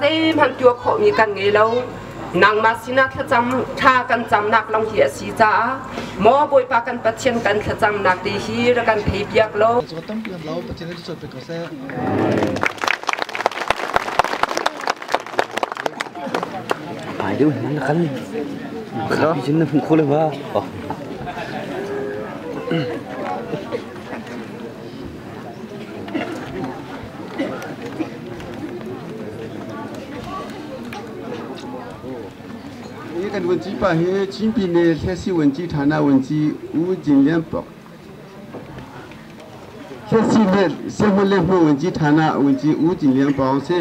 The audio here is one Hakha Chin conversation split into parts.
Zeihmanh tuah khawhmi kan ngei lo. Nangmah sinah thlacam thla kan camnak lawng hi a si caah maw Bawipa kan Pathian kan thlacamnak te hi rak kan thei piak law. Ai deuh nan kan khapi cun na hmuh kho le ma. Kan ဝန်ကြီး pa hi ချင်းပြည်နယ် လျှပ်စစ်ဝန်ကြီးဌာန ဝန်ကြီး ဦးကျင်လျန်ပေါ့ လျှပ်စစ်နဲ့စက်မှုလက်မှုဝန်ကြီးဌာန ဝန်ကြီး ဦးကျင်လျန်ပေါင်းစေ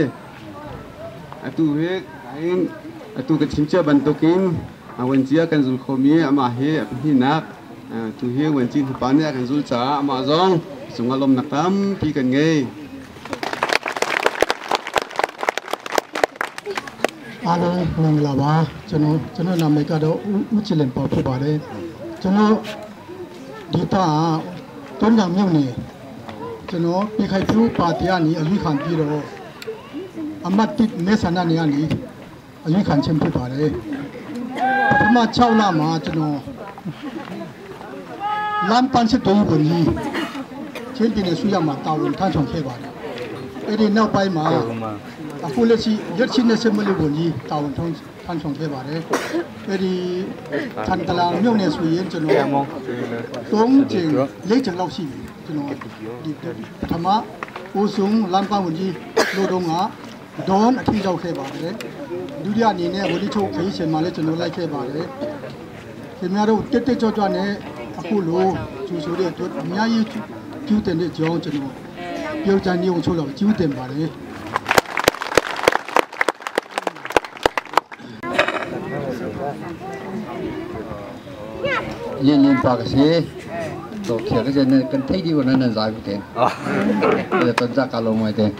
အတူဟဲခိုင်အတူကချင်းချဘန်တုကင် ဝန်ကြီး ကန်ဇူခိုမီ အမဟေဟိနာတူဟေ ဝန်ကြီး ပာနေ ကန်ဇူချာ အမဇောင်း စုငါလုံးနကမ်ပီကန်ငေး အားလုံးမင်္ဂလာပါ။ ကျွန်တော်နာမည်ကတော့ ဦးချီလင်ပေါ်ဖြစ်ပါတယ်။ ကျွန်တော်ဒီတာတုံးကြမြုပ်နေ ကျွန်တော်ပြခိုင်ဖြူပါတီကနေအရွေးခံပြီးတော့ အမတ်တိမေဆန္ဒနေကနေအရွေးခံခြင်းဖြစ်ပါတယ်။ ပထမ6လမှာ ကျွန်တော်လမ်းပန်းစစ်တုံးဝင်ကြီး ချင်းပြည်နယ်ဆွေးရမှာတာဝန်ထမ်းဆောင်ခဲ့ပါတယ်။ အဲ့ဒီနောက်ပိုင်းမှာ အခုလက်ရှိ ရက်ချင်းနဲ့စမလီဝန်ကြီးတာဝန်ထုံးထမ်းဆောင်ခဲ့ပါတယ်။ အဲ့ဒီထန်တလာမြို့နယ်ဆိုရင် ကျွန်တော်၃ချိန်၄ချိန်လောက်ရှိပြီ။ ကျွန်တော်ဒီပထမဦးဆုံးလမ်းပန်းဝန်ကြီးလို့တော့ကဒေါန်အထီးရောက်ခဲ့ပါတယ်။ ဒုတိယအနေနဲ့ ဝဒီချုပ်ခရီးရှင်မှာလည်း ကျွန်တော်လိုက်ခဲ့ပါတယ်။ ခင်ဗျားတို့တက်တက်ကြွကြွနဲ့ အခုလိုကျူဆိုတဲ့အတွက် အများကြီးကျူးတင်တဲ့ကြောင်း ကျွန်တော်ပြောချင်နေအောင်ချိုးတော့ကျူးတင်ပါတယ်။ ရင်ရင်ပါကစီတော့ခေကတဲ့ကန်ထိတ်ဒီဝနနဇာဘူးတဲ့ အဲ့တော့ဇာကလုံးမတဲ့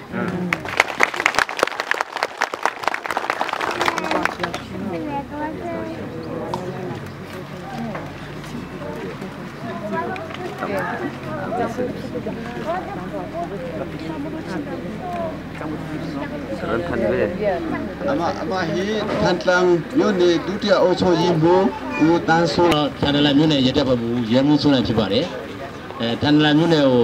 အမအမဟီထန်တလန်မြို့နယ် ဒုတိယအုပ်ချုပ်ရေးမှူး ဦးတန်းဆို ထန်တလန်မြို့နယ် ရဲတပ်ဖွဲ့မှူး ရဲမှူးစိုးနိုင်ဖြစ်ပါတယ်။ အဲထန်တလန်မြို့နယ်ကို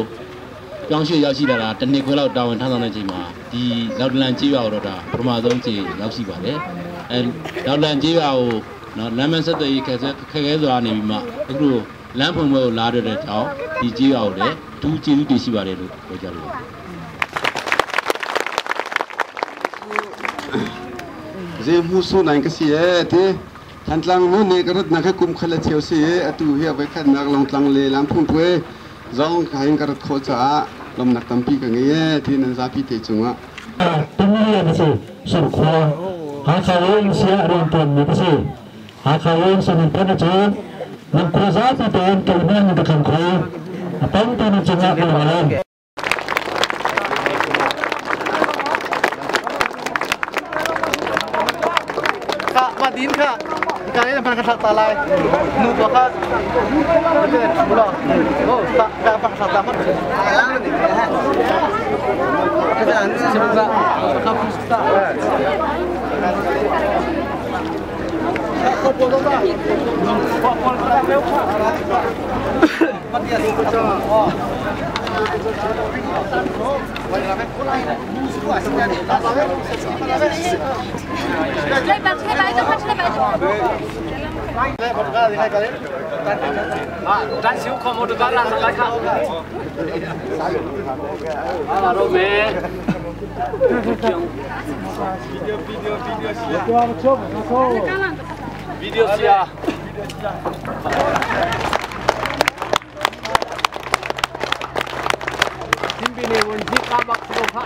ပြောင်းရွှေ့ရောက်ရှိလာတာ တစ်နှစ်ခွဲလောက်တာဝန်ထမ်းဆောင်တဲ့ချိန်မှာ ဒီလောက်တလန်ကြေးရွာကိုတော့ ဒါပထမဆုံးချိန်ရောက်ရှိပါတယ်။ အဲလောက်လန်ကြေးရွာကိုနော် လမ်းမဆက်သွယ်ရေးခက်ခဲခဲစွာနေပြီးမှ အခုလိုလမ်းဖွင့်ပွဲကိုလာတဲ့ကြောင့် ဒီကြေးရွာကိုလည်း အထူးကျေးဇူးတင်ရှိပါတယ်လို့ ပြောကြလို့ပါတယ်။ ဇေမှုဆုနိုင်ကစီရဲ့တဲ့ ထန်တလန်မြို့နယ်ကရနခကုမ်ခလချေစီ အတူဟေဝဲခတ်နကလုံတလန်လေလမ်းဖွင့်ပွဲဇောင်းခိုင်ကရခေါချာလမ်နကတမ်ပီကငယ်ဒီနန်ဇာပီတေချုံ တင်းရမစီစုခွာဟာခဝင်းစီအရင်တုံမစီဟာခဝင်းစနပနချေနမ်ခဇာတီတန်ကလမန်ဒခန်ခွာအပန်တနချငါကလမ် มาดินค่ะการนี้มันกระชับตาลายนูตัวค่ะบุหรอโอ้ตาการปักสัตว์มัน တန်းစီခေါ်မော်တကားလာလိုက်ခါလာတော့မယ် ဗီဒီယိုဆရာ ချင်းပြည်နယ်ဝန်ကြီး ကာမခရိုခ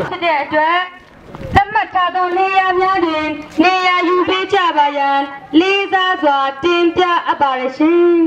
ဖြစ်တဲ့အတွက်သတ်မှတ်ထားသောနေရာများတွင်နေရာယူပေးကြပါရန်လေးစားစွာတင်ပြအပ်ပါတယ်ရှင်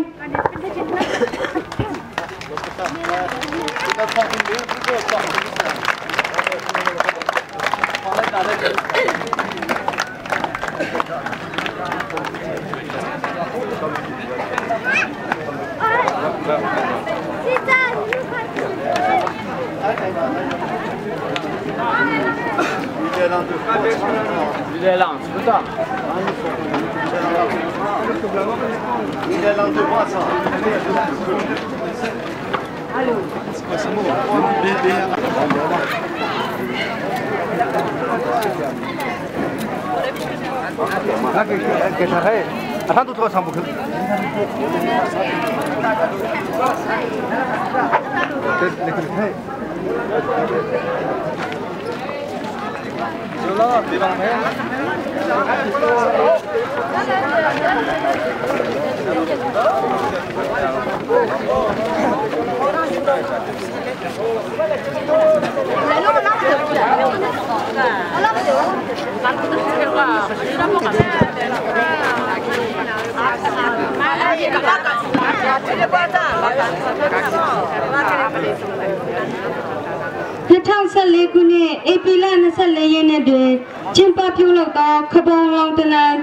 2014ခုနှစ်ဧပြီလ24ရက်နေ့တွင်ကျင်းပပြုလုပ်သောခပုံလောင်တလန်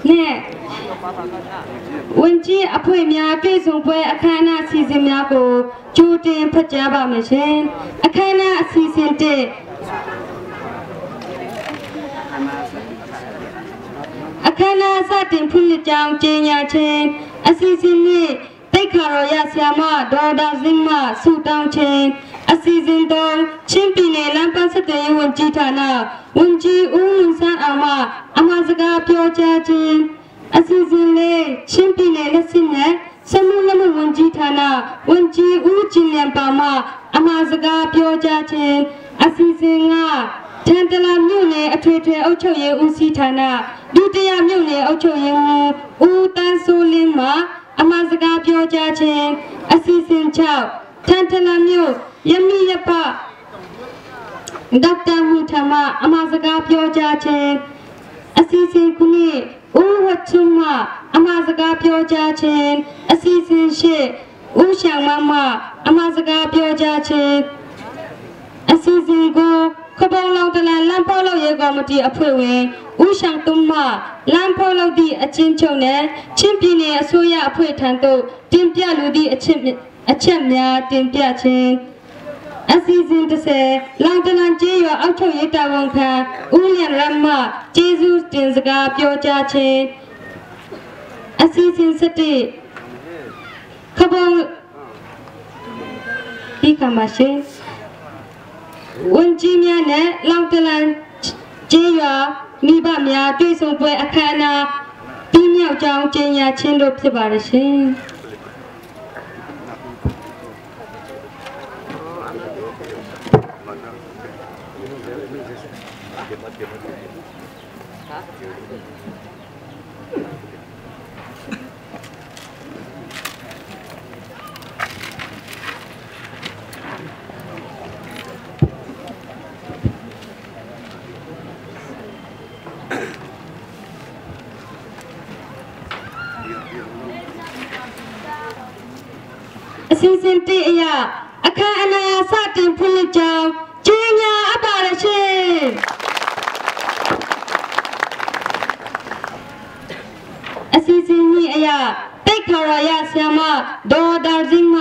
နဲ့ဝင်ကြီးအဖွဲ့များတွေ့ဆုံပွဲအခမ်းအနားအစီအစဉ်များကိုကြိုတင်ဖတ်ကြားပါမယ်ရှင်။အခမ်းအနားအစီအစဉ်1အခမ်းအနားစတင်ဖွင့်လှစ်ကြောင်းကြေညာခြင်းအစီအစဉ်နှင့်တိတ်ခါရော်ရဆရာမဒေါက်တာဇင်းမဆူတောင်းခြင်းအစီအစဉ်သုံးချင်းပြည်နယ်လမ်းပန်းဆက်သွယ်ရေးဝန်ကြီးဌာနဝန်ကြီးဦးမွန်ဆန်းအောင်မှအမှားစကားပြောကြားခြင်းအစီအစဉ်လေးချင်းပြည်နယ်လက်စစ်နဲ့စမှုလက်မှုဝန်ကြီးဌာနဝန်ကြီးဦးကျင်လျံပါမှအမှားစကားပြောကြားခြင်းအစီအစဉ်ကထန်တလာမြို့နယ်အထွေထွေအုပ်ချုပ်ရေးဦးစီးဌာနဒုတိယမြို့နယ်အုပ်ချုပ်ရေးမှူးဦးတန်းစိုးလင်းမှအမှားစကားပြောကြားခြင်းအစီအစဉ်6ထန်တလာမြို့ယမိယပဒေါက်တာမူထမအမှားစကားပြောကြားခြင်းအစီအစဉ်ခုနှစ်ဦးဝချုံမအမှားစကားပြောကြားခြင်းအစီအစဉ်ရှစ်ဦးရှောင်မမအမှားစကားပြောကြားခြင်းအစီအစဉ်ကိုခပုံလောင်တလန်လမ်းဖောက်လုပ်ရေးကော်မတီအဖွဲ့ဝင်ဦးရှောင်သွမလမ်းဖောက်လုပ်သည့်အချင်းချုပ်နဲ့ချင်းပြည်နယ်အစိုးရအဖွဲ့ထံသို့တင်ပြလိုသည့်အချက်များတင်ပြခြင်းအစီအစဉ်30လောင်တလန်ကျေးရွာအောက်ချုပ်ရေးတာဝန်ခံဦးလျံရမကျေးဇူးတင်စကားပြောကြားခြင်းအစီအစဉ်7ခပုံဒီကမှာရှင်ဝန်ကြီးများနဲ့လောင်တလန်ကျေးရွာမိဘများတွေ့ဆုံပွဲအခမ်းအနားပြီးမြောက်ကြောင်းကြေညာခြင်းတို့ဖြစ်ပါရရှင်အစီအစဉ်တအရာအခမ်းအနားစတင်ဖွင့်လှစ်ကြောင်းကြေညာအပ်ပါတယ်ရှင်အစီအစဉ်ကြီးအရာတိတ်ခါရရဆရာမဒေါ်ဒါဇင်းမ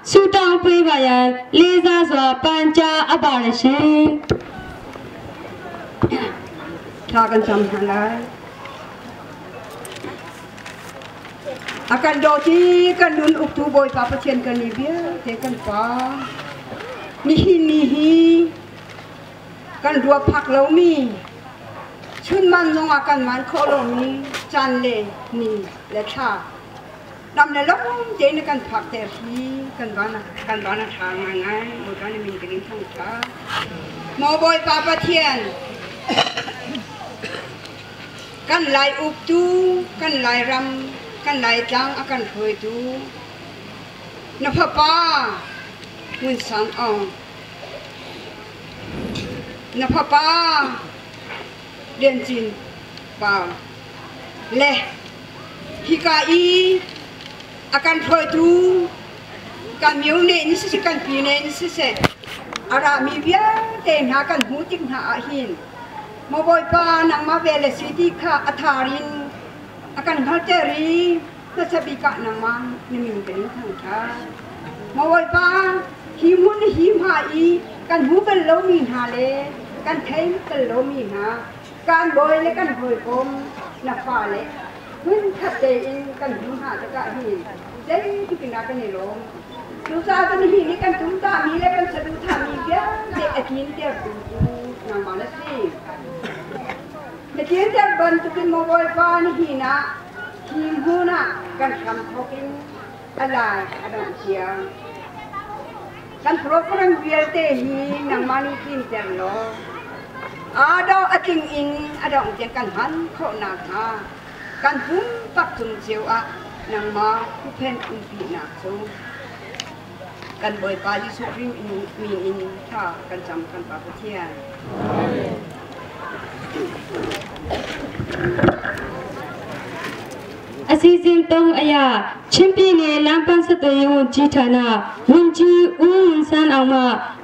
ဆူတောင်းပေးပါရန်လေးစားစွာပန်ကြားအပ်ပါတယ်ရှင်ထားကန်ဆမ်ဟလာakan do ti kan nun uk tu boy pa pathian kan ni bia te kan pa ni hi ni hi kan rua phak lo mi chun man zong akan man kho lo mi chan le ni le tha lam le long te ne kan phak te hi kan bana tha nga ngai bo kan min kan thang tha mo boy pa pathian kan lai uk tu kan lai ram Kan Laitlang a kan hruaitu na fapa Ngun Sang Aung, na fapa Lian Cin Par le hika i a kan hruaitu kan myone in siseh kan pyine in siseh a rami vialte hna kan hmuh tik hna ah hin maw Bawipa nangmah vel a si ti kha a thar in a kan hngalhter i hmasa bik ah nangmah na min kan in thangṭhat. Maw Bawipa, hi hmun hi hma i kan hmu bal lomi hna le kan thei bal lomi hna kan bawi le kan hawikom na fale hmunkhat tein kan hmu hna tikah hin zeitluk in dah kan i lawm. Cucaah kan hi nih kan tumtahmi le kan saduhthahmi vialte a tlintertu cu nangmah na si. Na tlinter bantukin maw Bawipa nihin ah hi hmun ah kan hram thawk in a lai a dongh tiang kan program vialte hi nangmah nih tlinter law aa dawh a tling in a dongh tiang kan hman khawh nakhnga kan pumpak cung cio ah nangmah huhphenh umpinak cu kan Bawipa Jesuh Khrih min in thla kan cam kan Pa Pathian. အစီအစဉ်3အရာချင်းပြည်နယ်လမ်းပန်းဆက်သွယ်ရေးဝန်ကြီးဌာနဝန်ကြီးဦးဝန်ဆန်းအောင်မှ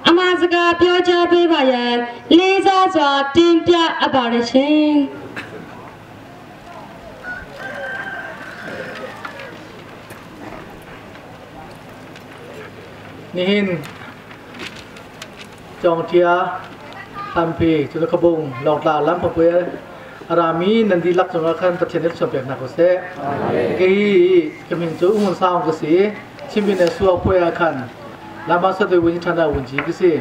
အမှားစကားပြောကြားပေးပါရန်လေးစားစွာတင်ပြအပ်ပါတယ်ရှင်။ Nihin Cawngṭhia Hlampi Culakhabung Lawngtla lam phapuai a rami nan dihlak cungah khan Pathian nih thluachuah pek hna ko seh. Kei ka min cu Ngun Saung ka si. Chinmi le Suau phuai ah khan Lama Sadoi Wunji Thana Wunji ka si.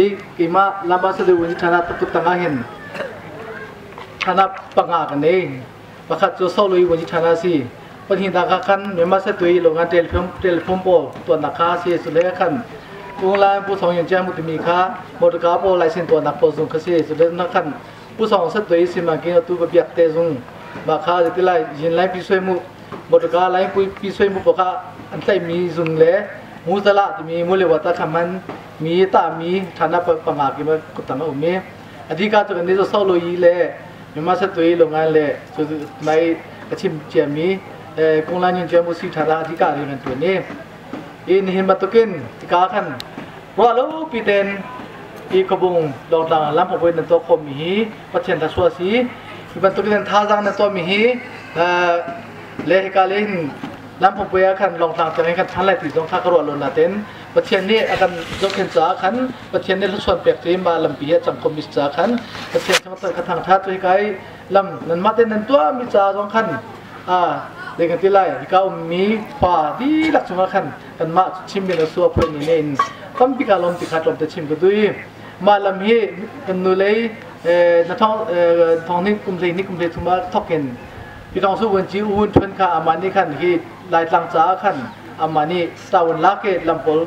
I keimah Lama Sadoi Wunji Thana tuktuk tangah hin thana panga ka nei. Pakhat cu Solui Wunji Thana si. Pahnihnak ah khan Myanmar Satui Longan Telephone pawl tuannak kha si. Cule khan Unglan Pu Song Yin Chiang timi kha motorka pawl license tuahnak pawl zung kha si. Cule na khan Pu Song Satui simanking atu ba biak te zung ma kha ti lai yin lai pi soi mu motorka lai pi soi mu kha an tlaih mi zung le mu zala timi mu le wata khaman mi ta mi thana panga ki ma kutang a um i adika cu kan ni zo solo yi le Myanmar Satui Longan le cu nai ka chim ciami Kunglan Yun Ciamu si thara adika ri kan tuan i i nihin bantukin tika khan ruah lo pi ten i khabung lawngtlang lam pawin nan tuah khawhmi hi Pathian thlasua si hi bantukin thazaang nan tuahmi hi le hika le hin lam pawpui ah khan lawngtlang tiang in kan phan lai ti zong kha ka ruah lo nain Pathian nih a kan zohkhenh caah khan Pathian nih hluchuan pek cu mah lampi hi a cang khomi caah khan Pathian cu ka thangṭhat cu hika i lam nanmah tein nan tuahmi caah zong khan zei kan ti lai hika ummi khua dihlak cungah khan kanmah chimmi le sua phuai ni ne in tampi ka lawm ti kha tlawm te chim ka dui mah lam hi kan nu lei na thong thong ni kum hlei ni kum hlei thum ah thok in Pitong su vun ci un thun kha amah nih khan hi Laitlang caah khan amah nih tawun lak i lam pawl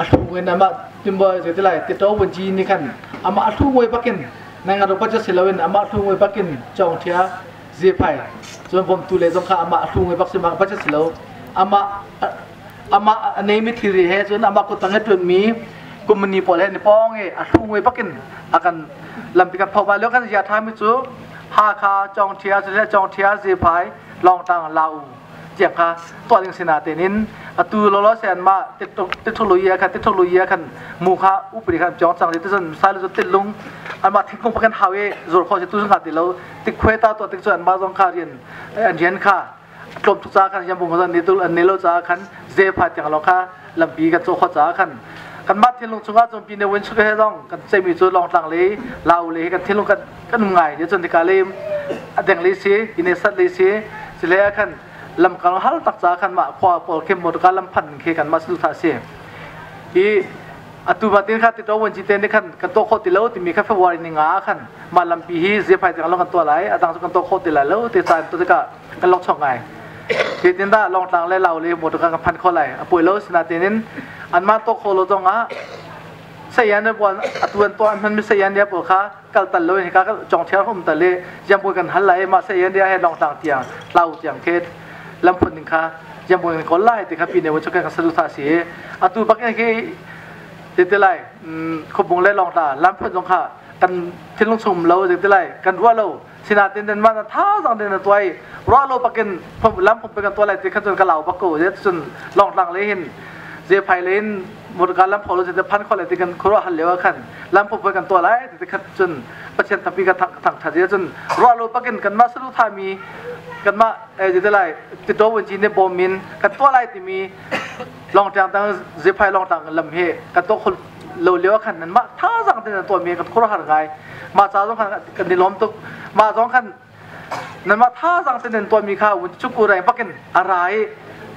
a hlu in amah timbo zei ti lai tito vun ci nih khan amah a hlu ngoi bakin nai nga rupat si loin amah hlu ngoi bakin chong thia zephai cun bawmtu le zong kha amah a hlu ngoi bak si ma budget si lo amah amah a neimi thilri he cun amah kutang he ṭuanmi company pawl he ni pawng i a hlu ngoi bakin a kan lampi kan pho ba lio kan zia ṭhami cu Hakha Cawngṭhia cule Cawngṭhia Zephai Lawngtlang Lau tiang kha tuah ding si natein in atu lolo se an mah tithulu ya khan tithulu ya khan mu kha upri khan chong chang ti cun sai lu tilung an mah thingkung pakan hau i zur kho si tu zong ti lo tik khuai ta to tik cu an mah zong kha rian an rian kha tlawm tuk ca khan yambung zan ni tul an ni lo ca khan zephai tiang lo kha lampi kan cawh kho ca khan kanmah thinlung chungah cun pine win chuk he zong kan ceimi cu lawngtlang le lau le kan thinlung kan kan um ngai je cun tika le a deng le si ine sat le si sile khan lam kal hal tak ca khan mah khua pawl khem motor ka lam phan khe kan mah su tha si i atu ba tin kha ti to wan ji te ne khan kan to kho ti lo ti mi kha February ni nga khan ma lampi hi zephai tiang lo kan to lai adang cu kan to kho ti lai lo te caan to tikah kan lok chok ngai tin dah lawngtlang le lau le motor kan phan kho lai a poi lo sinatin in anmah to kho lo zong ah sayan ne buan atuan to an hman mi sayan dia pawl kha kal tal lo in ka chong thiar hum tal le jam kan hal lai ma sayan dia he lawngtlang tiang tlau tiang khet Lamphun ding kha yamung ko lai ti kha pi ne wo chok kan sadu tha si atu bak in khi te te lai khobung le long ta lamphun zong kha kan thinlung chung lo te te lai kan ruah lo sinatin den ma tha zang den tuai ruah lo pakin lamphun pe kan tuai lai ti kha chun ka lau bak ko je chun long tlang le hin je phai le in murga lam pholo je phan kho le ti kan khuro hal lewa khan lamphun pe kan tuai lai ti kha chun Pathian tampi ka thang thang tha je chun ruah lo pakin kan ma sadu tha mi kan ma je lai ti to won chi ne bom min kan tuai lai ti mi long tang tang je phai long tang lam he kan to khol lo lewa khan nan ma tha zang ten to mi kan khuro har ngai ma cha zong khan kan ni lom tuk ma zong khan nan ma tha zang ten to mi kha won chu ku rai pakin arai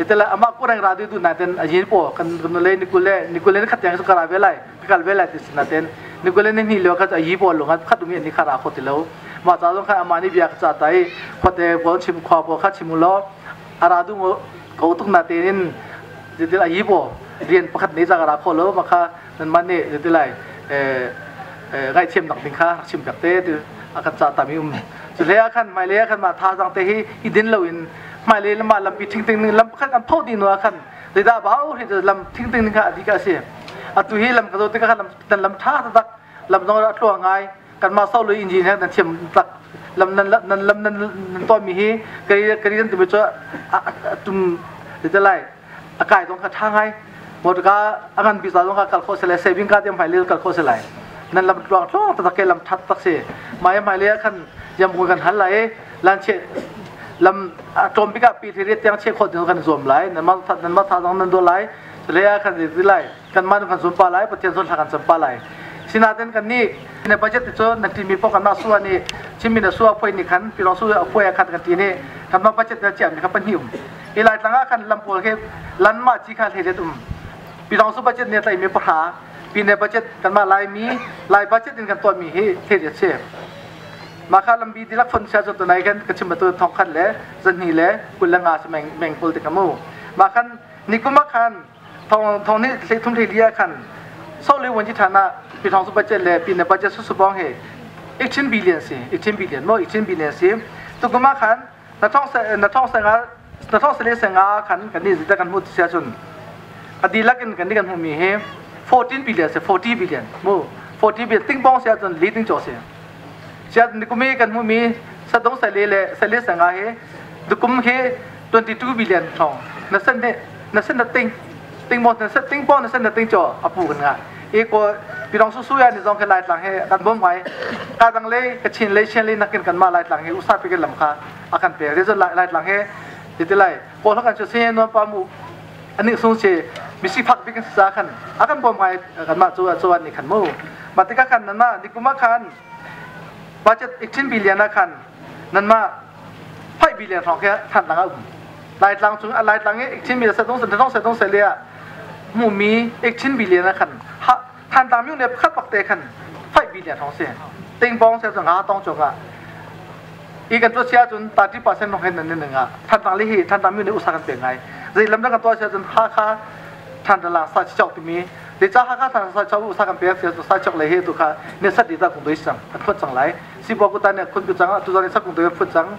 tela ama ku rang ra du du na ten ajin po kan kan le nikule nikule khat yang su kara ve lai kal ve lai ti na ten nikule ni ni lo kha ayi po lo kha khat mi ni khara kho ti lo ma cha zong kha ama ni bia cha tai khote bo chim khwa po kha chim lo ara du ko tuk na ten in jitil ayi po rian pakhat ni za ra kho lo ma kha nan man ni jitil lai ngai thiam nak ding kha chim tak te ti akan cha ta mi chu le khan mai le khan ma tha jang te hi idin lo in mai le ma lam pi thing ting lam khat an tho di no khan de da bau hi lam thing ting kha adi ka se atu hi lam ka zo te ka lam tan lam tha tak lam zong ra tluang ngai kan ma sau lo engine ha nan thiam tak lam nan nan lam nan nan to mi hi kari kari nan tu cho tum de lai akai dong kha tha ngai mot ka angan bi za dong kha kal kho se le saving ka tem hai le kal kho se lai nan lam tluang tluang ta ke lam that tak se mai mai le khan yam ko kan hal lai lan che lam tom bi ka pi thi re tiang che kho ding kan zom lai nan ma that nan ma tha dong nan do lai le khan ri lai kan man kan zum pa lai pathian zon kan cham pa lai sinaten kan ni ne budget cho nan ti mi po kan ma su ani chimi na su phoi ni khan pi lo su phoi khat kan ti ni kan ma budget na chiam ni kha pan hium ilai tlanga khan lam pol ke lan ma chi kha the pi rong su budget ne tlai mi pa pi ne budget kan ma lai mi lai budget in kan to mi hi the je che ma kha lam bi dilak phon sha cho to nai kan ka chim tu thong khat le zan ni le kul la nga se meng meng pol te kamu ma khan nikuma khan thong thong ni le thum the lia khan so le won ji thana pi thong su budget le pi ne budget su su bong he 18 billion si 18 billion mo 18 billion si tu kuma khan na thong se na thong se nga na thong se le se nga khan kan ni zita kan mu sia chun adi lakin kan ni kan hu mi he 14 billion se 40 billion mo 40 billion ting bong sia chun li ting cho se sia ni kumi kan hu mi sa dong se le le se le se nga he dukum he 22 billion thong na sen ne na sen na ting ting bong na sen ting bong na sen na ting cho apu kan nga e ko pi dong su su ya ni zong ke lai tlang he kan bom mai ka dang le ka chin le chen le nakin kan ma lai tlang he usa pi ke lam kha akan pe re zo lai tlang he ti lai ko kan chu se no pa mu ani sung che misi phak bi kan sa khan akan bom mai kan ma chu chu ni khan mu ma ti ka khan nan ma nikuma khan budget 18 billion na khan nan ma 5 billion thong ke than lang lai tlang chung lai tlang e 18 billion sa dong sa dong sa dong sa le mu mi 18 billion na khan ha than tam yu ne khat pak te khan 5 billion thong se ting bong se nga tong chu nga i kan to sia chun 30% nong hen nan ne nga than tang li hi than tam yu ne usa kan pe ngai zai lam kan to sia chun ha kha than la sa chok ti mi de cha ha kha than sa chok usa kan pe sia sa chok le he tu kha ne sa di ta kung doi sang at phut chang lai si bo ku ta ne khun ku chang tu za ne sa kung doi phut chang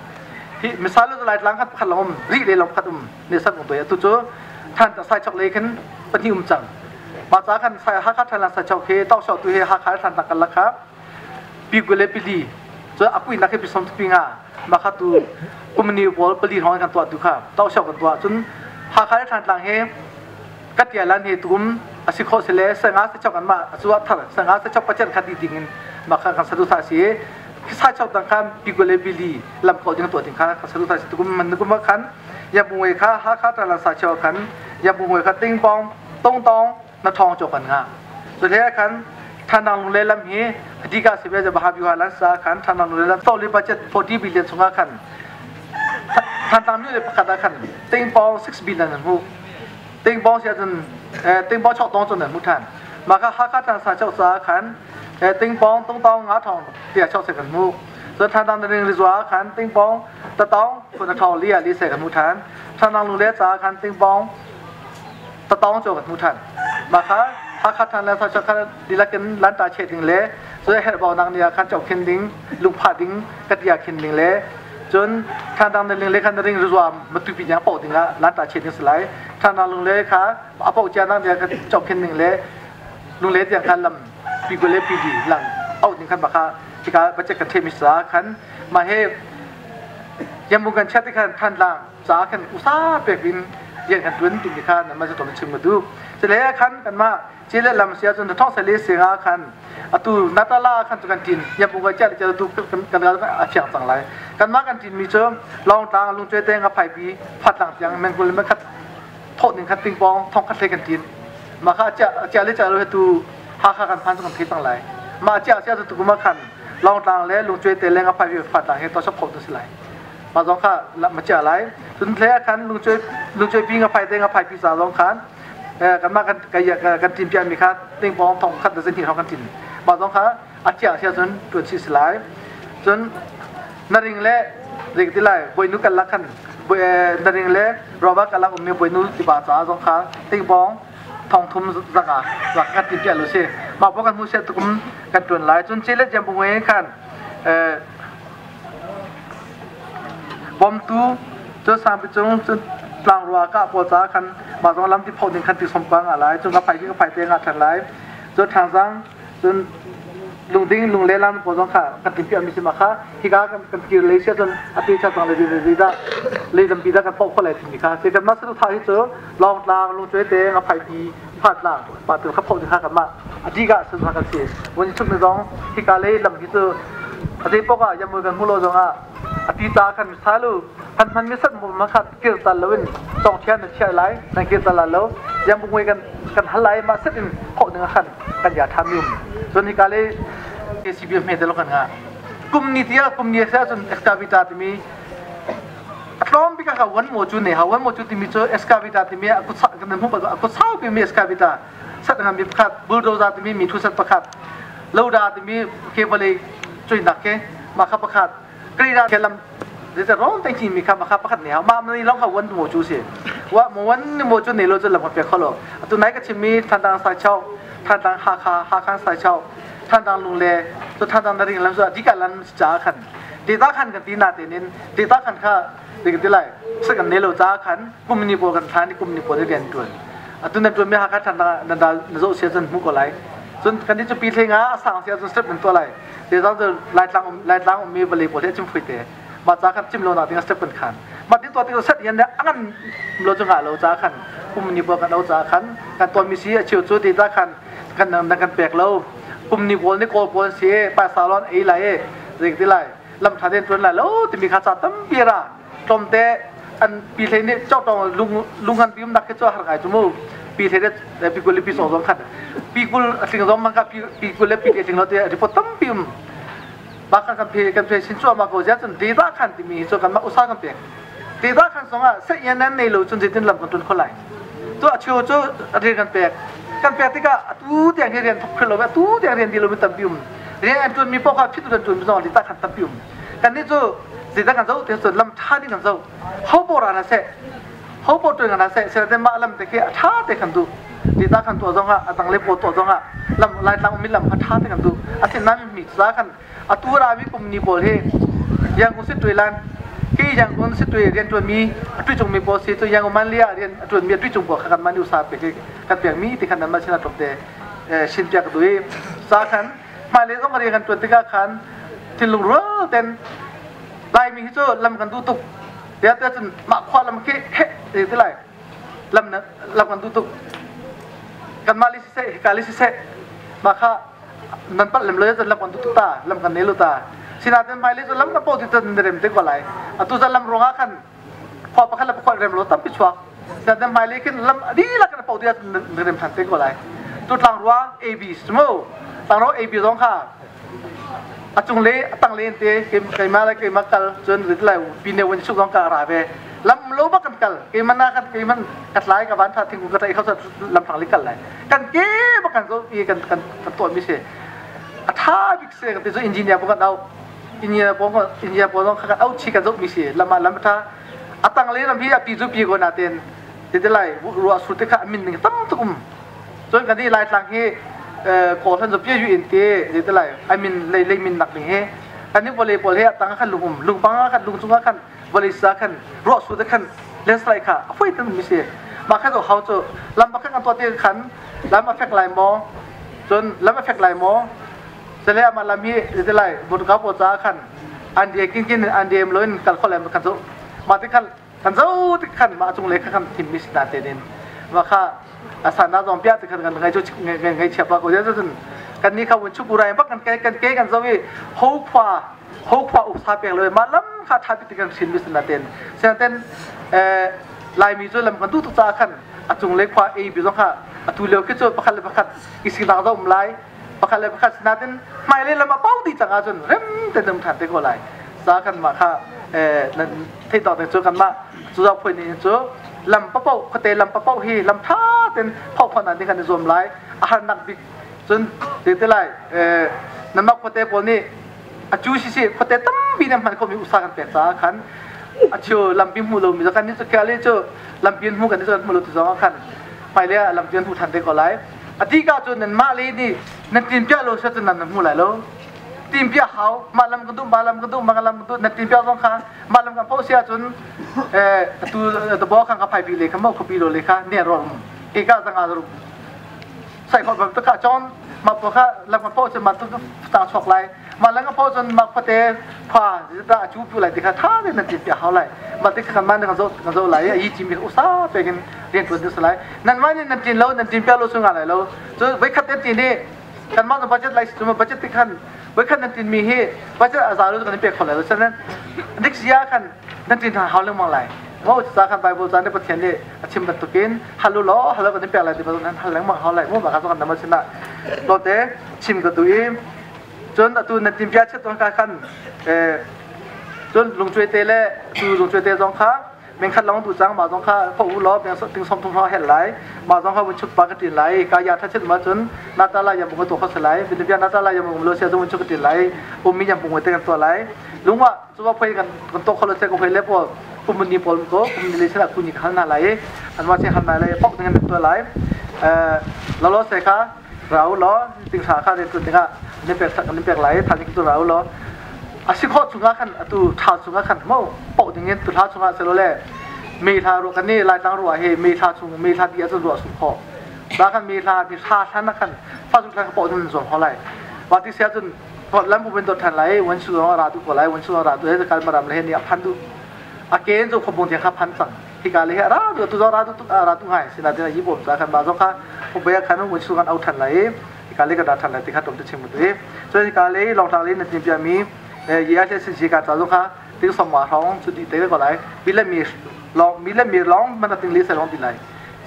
hi misal lo lai tlang khat khat lom ri le lom khat ne sa kung doi tu chu than ta sa chok le khan pan hi chang ma cha khan sa ha kha than la sa chok he tau shau tu he ha kha than ta kan la kha pi ku le pi li cho apui na ke pi som pi nga ma kha tu kumni bol pali hong kan to tu kha tau shau kan to chun ha kha than tlang he ka tia lan he tum asi kho se le sa nga se chok an ma chu thar sa nga se chok pachen kha di ding in ma kha kan sadu tha si sa chok tang kham pi ku le pi li lam ko jing to ting kha sadu tha si tum man ku ma khan ya bu we kha ha kha ta la sa chok khan ya bu we kha ting pong tong tong na thong chok kan nga so le khan than nang le lam hi adika se be ja baha bi wa lan sa khan than nang le lam to le budget 40 billion chunga khan than tam ni le pakhat khan ting pong 6 billion an hu ting pong sia chun ting pong chok tong chun an mu than ma kha ha kha than sa chok sa khan ting pong tong tong nga thong tia chok se kan mu so than tang ring ri zwa khan ting pong ta tong phun thong li li se kan mu than than nang lu le cha khan ting pong ta tong cho kan mu than ma kha ha kha than la sa chok kha dilakin lan ta che ding le so her baw nang nia khan chok khin ding lung pha ding katia khin ding le Cun Thantlang na ling le kha na ring rizuam matupi tiang poh ding ah lan ta chet ding si lai. Thantlang lung le kha a poh cia nang dia kha chok khin ning le lung le tiang kha lam pi kul le pi li lang auh ding khan baka tika budget kan themi sa khan ma he yamu kan chat khan Thantlang ca khan usa pek in rian kan tuan timi kha nan ma tom chim ma du chile khan kan ma chile lam sia chun thong sale singa khan atu natala khan tu kan tin yamu ga cha le tu kan kan a fiang cang lai kan ma kan tin mi chu long tlang lung chwe te nga phai pi phat lang tiang mengkul me khat thawh ning khat pingpong thong khat hle kan tin ma kha cha cha le cha lo tu ha kha kan phan kan thei cang lai ma cha sia tu kuma khan long tlang le lung chwe te le nga phai pi phat lang he to sap khop tu si lai ma zong kha ma chia lai cun hle khan lung chwe lung chwe pi nga phai te nga phai pi sa zong khan kan ma kan kan tin pian mi kha ting pong thong khat da zin hi kan tin ma zong kha a chia sia cun tuan si si lai cun na ring le rik ti lai boinu kan lak khan na ring le roba kan lak ummi boinu tiba ca zong kha ting pong thong thum zaka zaka kan tin pian lu si ma bo kan mu se tukum kan tuan lai cun chile jam bu khan Bawmtu cu sangpi cung cun tlangrua kah pawl caah khan mah zong lam ti phoh ding khan ti sawmpa ngah lai cun ka phai khi ka phai te ngah ṭhan lai cun ṭhangzang cun lungding lungle lam pawl zong kha kan timhpiah mi si ma kha hika kan kir lei sia cun a ti cha cang le le dah le lampi dah kan poh kho lai timi kha si kan mah sanu tha hi cu lawngtlang lungcuai te nga phai pi phatlang pa tu kha phoh ding kha kan mah a dika sun kan si vun chum zong hika lei lam hi cu a zei pok ah yamui kan hmulo zong ah a ti ta kan salu kan hman mi sat mu ma khat kir tal loin tong thian na chia lai nan kir tal lo yamui kan kan hal lai ma sat in phoh ding khan kan ya tham yum cun hika lei KCB me te lo kan nga kum ni tia kum ni sa cun excavator timi a tlawm bik ah wan mo cu ne ha wan mo cu timi cu excavator timi a kut kan hmu a kut sau mi excavator sat ngam mi pakhat bulldozer timi mi thu sat pakhat loda timi ke vale cuinak ke ma kha pakhat kreira ke lam de rom te chi mi kha ma kha pakhat ne ha ma mani long kha wan mo chu si wa mo wan mo chu ne lo chu lam pe kholo tu nai ka chim mi than dang sai chau than dang ha kha ha khan sai chau than dang lung le chu than dang ring lam chu adika lam cha khan data khan kan ti na te nin data khan kha ti kan ti lai sa kan ne lo cha khan kum ni pawl kan thlan kum ni pawl rian tuan atu na tuan mi ha kha than na na na zo sia cun mu ko lai cun kan ni chu pi thlenga a sang sia cun step kan to lai te zang chu lai tlang um lai tlang um mi vale pawl he chim phui te ma cha khan chim lo na ding step kan khan ma ti to ti set yan ne angan lo chu nga lo cha khan kum ni pawl kan au cha khan kan ton mi si a chiu chu data khan kan na kan pek lo kum ni pawl ni kawl pawl si pa salon ei lai zik ti lai lam tha den tuan lai lo timi kha cha tampi ra tlawmte an pi hlei nih chok tong lung lungan pi um nak ke chu har ngai chu mu pi hlei de pi kul pi song zong khat pi kul thling zong man ka pi pi kul le pi ke thling lo te report tampi um ba kan kan phe kan phe sin chu ma ko ja chun data khan ti mi chu kan ma usa kan pe data khan song a se yan nan nei lo chun jitin lam kan tun kholai tu a chiu chu rian kan pek kan pek tikah atu tiang hi rian thok khil lo atu tiang rian di lo mi tampi um rian an tuan mi pok ah phit tu tuan mi zong data khan tampi um kan ni chu zita kan zo te chu lam tha ding kan zo ho bo ra na se ho bo tuan na se se te ma lam te ke a tha te kan du data khan to zong ah atang le po to zong ah lam lai tlang mi lam kha tha te kan du asin nan mi za kan atu ra mi kum ni pawl hi yangon si tui lan ki yangon si tui rian tuan mi atui chung mi pawl si tu yangon man lia rian tuan mi atui chung pawl kha kan man usa pe ke kan pek mi ti khan nan ma sina top te shin piak dui sa khan mai le zong rian kan tuan tikah khan thinlung rual ten lai mi hi chu lam kan du tuk ya te chun ma khwa lam ke he te lai lam na lam kan du tuk kan ma li si se ka li si se ma kha nan pat lem lo ya lam kan tu ta lam kan ne lo ta sinaten mai le lam kan po ti tan rem te ko lai atu za lam ronga khan khwa pakhat la pakhat rem lo tam pi chuak sinaten mai le kin lam adi la kan po ti rem than te ko lai tu tlang rua ab smo tlang ro ab zong kha a cung le a tang le te keima le keima kal cun rit lai pi ne wen suk zong ka ra ve lam lo bak kan kal keima na kan keiman ka tlai ka van tha thing ka tai kho lam thang li kal lai kan ke bak kan zo i kan kan kan tuah mi si a tha bik se kan ti zo engineer bo kan au engineer bo engineer bo zong kan au chi kan zo mi si lama lam tha a tang le lam hi a pi zu pi ko na ten ti te lai ruah sur te kha min ning tam tuk um cun kan i lai tlang hi kaw hlan zo pia yu in te ti te lai ai min lei lei min nak ding he Kan ni vawlei pawl he a tang ah khan lung um, lungpang ah khan lung cungah khan vawlei sa khan ruah sur te khan landslide kha a foi ten mi si. Mah kha cu hau cu lam pakhat kan tuah te khan lam a fek lai maw? Cun lam a fek lai maw? Sale amah lam hi zeiti lai motorka pawl caah khan an die kin kin an diem loin kal kho lai khan cu mah ti khan kan zo ti khan mah cung le kha kan thim mi si na te nin mah kha asana zong pia ti khan kan ngai chu ngai ngai chia pa ko je cun kan ni kha vun chu purai bak kan ke kan ke kan zo i ho khwa ho khwa up sa pek lo ma lam kha tha ti kan thin mi si na ten sen ten Laimi cu lam kan tu tuk ca khan a cung le khua ei bi zong kha atu lio khi cu pakhat le pakhat i sinak zong um lai pakhat le pakhat sinatin hmailei lam a pau dih cang ahcun rem te um ṭhan te ko lai sa kan mah kha nan theih dawk ding cu kanmah cuzaw phuai nih cu lam papoh khuate lam papoh hi lam ṭha ten phoh khawh ding kan i zuam lai a harnak bik cun te te lai nanmah khuate pawl nih a cu sisi khuate tampi nih hman khomi usa kan pek caah khan a cheu lampi hmu lomi kan nih cu kale cu lampi hmu kan nih cu kan hmu lo ti zong ah khan hmailei ah lampi an hmu ṭhan te ko lai Atika cu nanmah le nih nan tinpiah lo seh cun nan hmu lai lo. Tinpiah hau, mah lam ka duh, mah lam ka duh, mah lam ka duh, nan tinpiah zong kha mah lam kan pho si ahcun atu tabo khan ka phaipi le kha mo khuapi lo le kha ne rom eka zanga rum sai khol bam ka chon ma po kha lam kan pho cun ma tu ta chok lai ma lam kan pho cun ma khuate pha ta chu pu lai ti kha tha te nan tinpiah hau lai ma ti kha man kan zo kan zo lai yi chi mi usa pe kin rian tuan ding lai nan mah nih nan tin lo nan tin piak lo su nga lai lo cu voikhat te tin hi kanmah cu budget lai cu budget ti khan voikhat nan tin mi hi budget a za lo kan pek kho lai lo sanan next year khan nan tin hau lengmang lai mo ca khan bible ca ne pathian nih a chim bantukin halu lo halo kan pek lai ti nan hal lengmang hau lai mo ma ka kan nama sina to te chim ka tu i cun atu nan tin pia chet ka khan cun lungcuai te le tu lungcuai te zong kha mengkhat long tu chang ma zong kha pho u law meng ting som thum hel lai ma zong kha vun chuk pa ka tin lai ka ya tha chet ma cun na ta la yam bu to kho lai bin bia na ta la yam um lo sia zong vun chuk tin lai um mi yam bu te kan to lai lungwa chuwa phoi kan kan to kholo se ko phoi le po kum ni pol ko kum ni le sala ku ni khal na lai an wa che khal na lai pok ding kan to lai lo lo se kha rau lo ting sa kha de tu tinga ni pek sak ni pek lai tha ni tu rau lo a si khawh chungah khan atu tha chungah khan mo poh dingin tu thla chungah selo le May thla ruah kan ni Laitlang ruah hi May thla chung May thla ti ahcun ruah sung khawh ba khan May thla ni thla thlan khan fa chung thlan poh ding zuam ho lai wa ti sia cun lam bu ben dot than lai wan su ra du ko lai wan su ra du he kal maram le he ni a phan du a ken zo khobong tiang kha phan cang hi ka le he ra du tu zo ra du ra du hai sina te yi bom sa khan ba zo kha bo ya khan wan su kan au than lai ka le ka da than lai ti kha tom te chim mu tu so ka le long tang le na tin pia mi ye a se si ka cha zo kha ting som ma rong chu ti te ko lai mi le mi long mi le mi long man ting li se long ti lai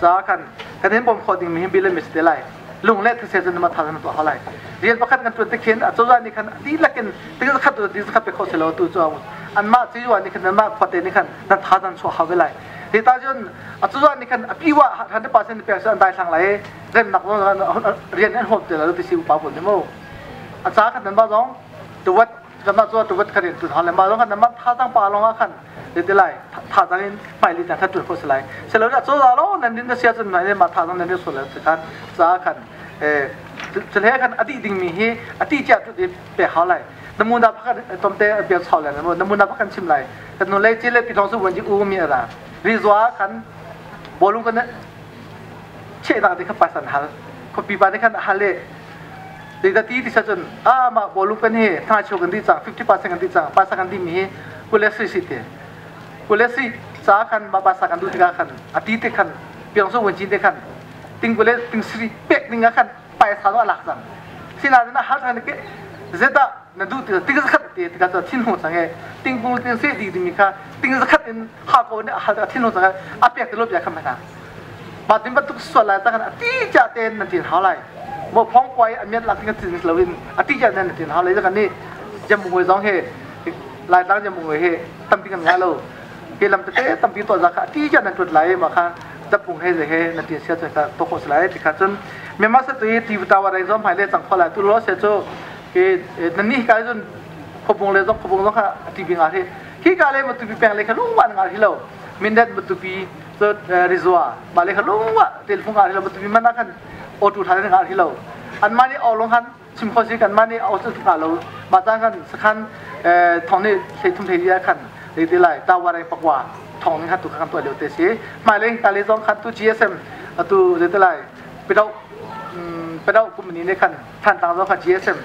cha kan kan hin bom kho ding mi hin bi le mi te lai lung le thse chen ma tha na to halai rian pakhat kan tuan te khin a choza ni khan ti lakin ting khat tu ti khat pe kho se lo tu chu an ma chi wa ni khan ma khote ni khan na tha dan chu ha ve lai ti ta chun a choza ni khan a pi wa 100% pe an dai thlang lai rem nak rian an hom te la ti si pa pon ni mo a cha khan nan ba zong tuwat kan mah cu tuwat khan in tun hal le ma zong khan nan tha tang pa long khan le te lai tha tang in pai li tang khat tun kho se lai se lo na cho za lo nan din na sia chun mai ma tha tang nan so le khan cha khan e chule khan ati ding mi hi ati cha tu pe ha lai namuna pakhat tomte bia chau le namuna pakhat chim lai kan nu le chi le pi thong su wan ji u mi ra ri zwa khan bolung kan che dang te kha pasan hal ko pi pa te khan hal le Zeicah ti cun ah mah bawlung kan hi hna cheu kan dih cang 50% kan dih cang pasa kan dih mi hi kule sui si te kule sui ca khan mah pasa kan duh tikah khan a ti te khan piang su vun cin te khan ting kule ting sri pek ding ah khan paisa a lak cang sinain a hal than ke zedah na duh ti ting zakhat te tikah cu thin hu cang e ting kung ting se di dimi kha ting zakhat in ha ko ne hal thin hu cang a pek te lo bia kha mana mah tin bantuk sual lai ta kan a ti cha ten na tin hau lai mo phong kwai a miat lak ting tin lo in a ti cha nan tin hau lai kan ni jam ngoi zong he lai tlang jam ngoi he tampi kan nga lo ke lam te tampi to za kha ti cha nan tut lai ma kha tapung he ze he na tin sia cha to kho lai ti kha chun me ma sa tu ti ta wa rai zom hai le chang khola tu lo se chu ke nan ni ka jun khobung le zong khobung zong kha ti bi nga he hi ka le ma tu bi peng le kha lung wan nga hi lo mindat ma tu pi so rizwa ba le kha lung wa tel phung nga hi lo ma tu bi man khan auto tha nga hi lo an ma ni olong han chim kho si kan mah nih au cu hnga lo mah caan kan sakhan thong nih hlei thum hlei li ah khan le ti lai tawareng pakwa thong ning kha tu kan tuah lio te si hmailei ta le zong khan tu GSM atu le ti lai pedau pedau company ne khan Thantlang zong kha GSM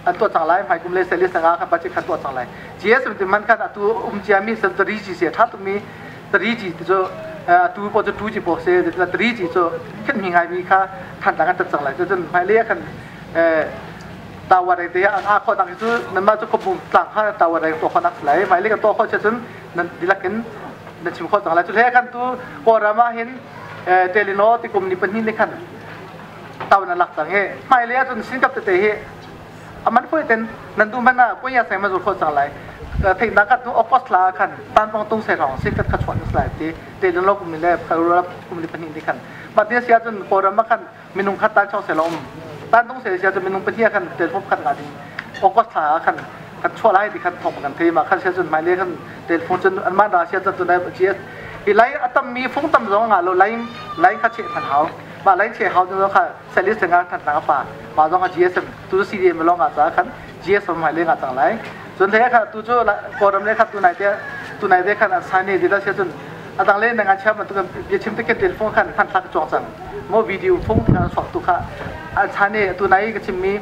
an tuah cang lai hmai kum le sel sanga kha budget khan tuah cang lai GSM ti man khan atu um cia mi san 3G se tha tuk mi 3G ti cu atu po cu 2G po se 3G cu khin mi ngai mi kha Thantlang kan tat cang lai cun hmai le khan tawar te a kho dang cu nan mah cu khopum tlang kha tawar to kho nak lai hmai le kan to kho che cun nan dilak in nan chim kho cang lai cu hle kan tu Kawlram ah hin Telino ti kum ni pahnih ni khan tau na lak cang hi hmailei ahcun sinkap tete hi aman foi ten nan du man ah kunya seng ma zul kho cang lai theihnak kat nu August la khan tanpong tung se rong sin kat kha chuan lai ti te lon lo kum ni le kharura kum ni pahnih ni khan ma tia sia cun Kawlram ah khan minung khat tan chong se lo um tan tung se sia cun minung pahnih khan telephone khat nga ding August thla khan kan chuah lai ti khan thong kan thei ma khan sia cun hmailei khan telephone cun an man ra sia cun tunai GS hi lai atam mi fung tam zong nga lo lai lai kha che than hau ma lai che hau zong kha salis nga than tang pa ma zong kha GSM tu CDM long nga cha khan GSM mai le nga chang lai cun le kha tu chu koram le kha tu nai te tu nai te khan an sai ne dita sia cun adang le nga chia man tu kan bia chim te ken telephone khan hman thlak chuang chang mo video phung khan sok tu kha an sai ne tu nai ka chim mi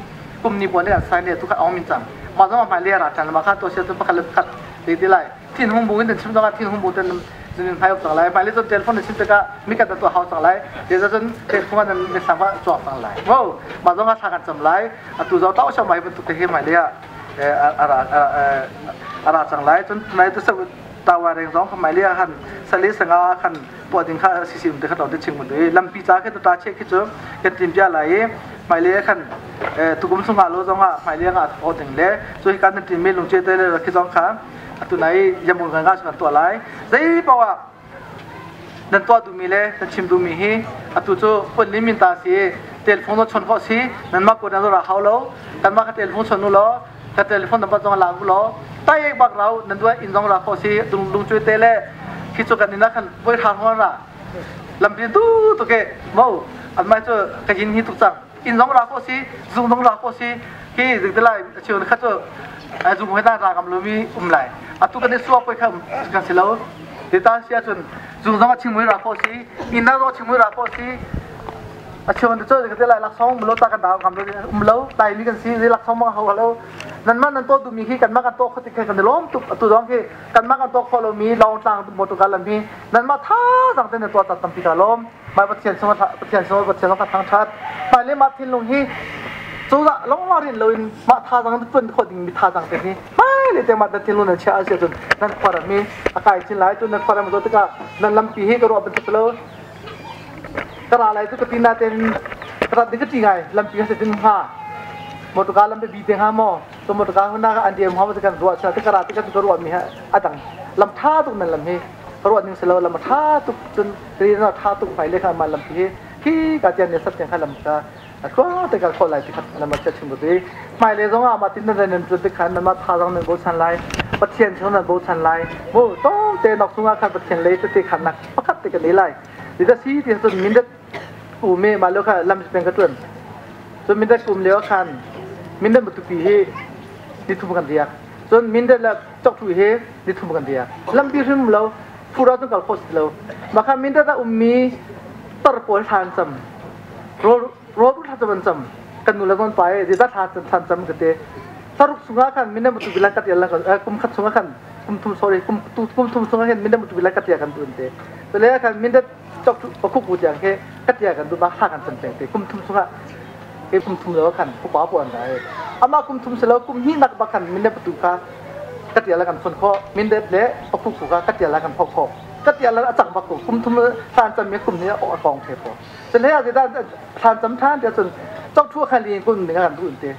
kum ni pon le an sai ne tu kha ong min chang ma zong mai le ra chan ma kha to sia cun pakhat le pakhat te ti lai thin hung bu in chim zong ah thin hung bu ten nan phai cang lai mai le cun telephone na chim tikah mi kan tuah hau cang lai te cun telephone nan mi sang chuak cang lai mo ma zong ah thla kan cam lai atu zo tau sa mai bantuk te hi mai le ara ara cang lai cun nai tu sa tawa reng zong mai le han sali sanga khan po ding kha sisim te kha to te ching mun dui lampi cha khe ta che khi chu kan tim pia lai mai le khan tukum sunga lo zong ah mai le nga tho ding le chu hi kan tin mi lung che te le khi zong kha atu nai yamun kan ga kan tuah lai zei pawa nan tuah duhmi le nan chim duhmi hi atu cu pun min ta si telephone no chon kho si nan mah ko nan ra hau lo kan mah ka telephone chon u law ka telephone number zong la u law tai bak rau nan duai in zong ra kho si dung lung chui te le khi chu kan ina khan voi thang hon ra lampi tu tu ke mo an mai chu ka hin hi tuk chang inn zong ra ko si zung zong ra ko si hi zik te lai chiu kha chu zung hoi ta ra kam lo mi um lai atu kan i suak poi kha kan si lo ti ta sia chun zung zong a chingmui ra ko si inn na zong chingmui ra ko si a chiu te chu te lai lak song lo ta kan da kam lo um lo tai mi kan si lak song ma ho lo nan man nan to du mi khi kan ma kan to khoti khe kan lom tuk atu zong khi kan ma kan to kho lo mi long tlang motor ka lam hi nan ma tha zang te ne to ta tampi ka lom Mai Pathian sung Pathian sung Pathian sung ka thangṭhat. Mai le mah thinlung hi cozah lawng rin loin mah thazaang tuan khawh ding mi thazaang te hi mai le te mah na thinlung nan chia a si ahcun nan khuaram hi a kai chin lai cun nan khuaram a tikah nan lampi hi ka ruah bantuk lo ka ra lai cu ka ti nain ka rat ding ka ṭi ngai lampi ka si tin hnga motorka lampi bi te hnga maw cu motorka huna ka an diem hnga kan ruah chia te ka ra te ka ruah mi ha a dang lam ṭha tuk nan lam hi ka ruah ning si lo lam ṭha tuk cun ri na tha tuk hmai le kha ma lam hi khi ka tian ne sat kha lam ka tua te ka kho lai ti khat na ma cha chim bu hmai le zong ah ma tin na nan tu te khan na ma tha zong nan bo chan lai Pathian chung nan bo chan lai mu to te nok sunga khan Pathian le te te khan nak pakhat te ka nei lai ti da si ti sun min dat u me ma lo kha lam peng ka tuan so min dat kum leo khan min dat mutu pi hi ni thum kan riak cun min dat la chok thu hi ni thum kan riak lampi hrim lo Fura cu kal kho si lo. Maka mindat a ummi tar pawl thla an cam. Rawl rawl thla cam an cam. Kan nu le kan pa e zeizat thla thla cam ka te. Saruk chungah khan mindat mutu bilan kat yalla kum khat chungah khan kum thum sorry kum tu kum thum chungah khan mindat mutu bilan kat ya kan tun te. Tole khan mindat chok pakuk ku tiang ke kat ya kan du ba thla kan cam peng te kum thum chungah ke kum thum lo khan pupa puan dai. Ama kum thum selo kum hi nak ba khan mindat mutu kha ka tial kan phun khawh mindet le pakuk ka ka tial kan phok khawh ka tial a cang bak ko kum thum thlan cam mi kum ni a kong the po cun he a da thlan cam than te cun chok thu khan li kun ni kan du te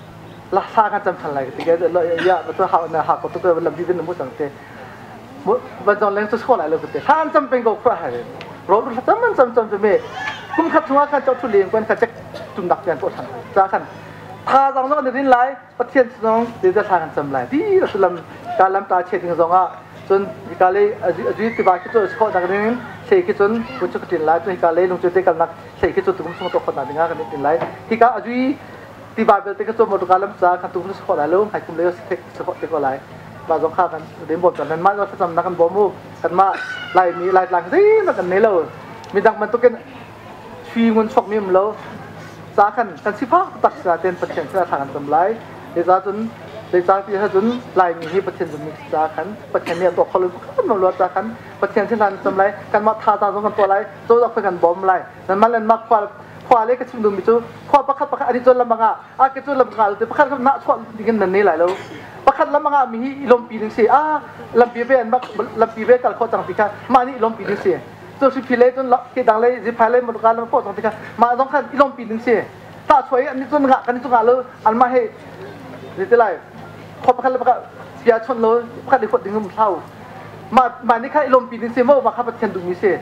la sa kan cam than lai ti ke lo ya ba to ha na ha ko to ko lam bi bin mu sang te ba zong leng chu cho lai lo te thlan cam peng ko khwa ha ro ru cam man cam cam me kum khat thunga khan chok thu li kun kha chek tum dak pian to than cha khan tha zong zong rin lai Pathian zong zeizat thla kan cam lai ti a sullam ka lam ta che ding zong ah cun hika lei azui tiva khi cu khawh nak ding hlei khi cun bu cu ka tin lai cun hika lei lung cu te kalnak hlei khi cu tukum chung to khawh nak ding ah kan tin lai hika azui Ti ba belte ka chu motor ka lam cha kha tu nu kho lai lo hai kum le se se kho te ko lai ma zong kha kan dem bom nan ma zo thlacam na kan bom mu kan ma lai mi lai tlang zi na kan nei lo mi dang man tukin sui ngun chok mi um lo cha khan kan si phak tak sa ten Pathian sa thang tam lai le za cun le cha ti ha cun lai mi hi Pathian zum mi cha khan Pathian nih to kholu kan no lo cha khan Pathian sin han tam lai kan ma tha ta zong kan to lai to dak kan bom lai nan man len mak khwa khwa le ka chim dum mi chu khwa pakhat pakhat ani chon lamanga a ke chu lam ngal te pakhat na chwa dingin nan nei lai lo pakhat lamanga mi hi lom pi ding si a lampi ve an bak lampi ve kal kho chang ti kha ma ni lom pi ding si chu si phile chun ke dang le zi phai le mo ka lam po chang ti kha ma dong khan lom pi ding si ta choi an ni chun nga kan chu nga lo an ma he ri te lai kho pakhat le pakhat pia chon lo pakhat le khot ding um thlau ma ma ni kha lom pi ding si mo ma kha Pathian du mi si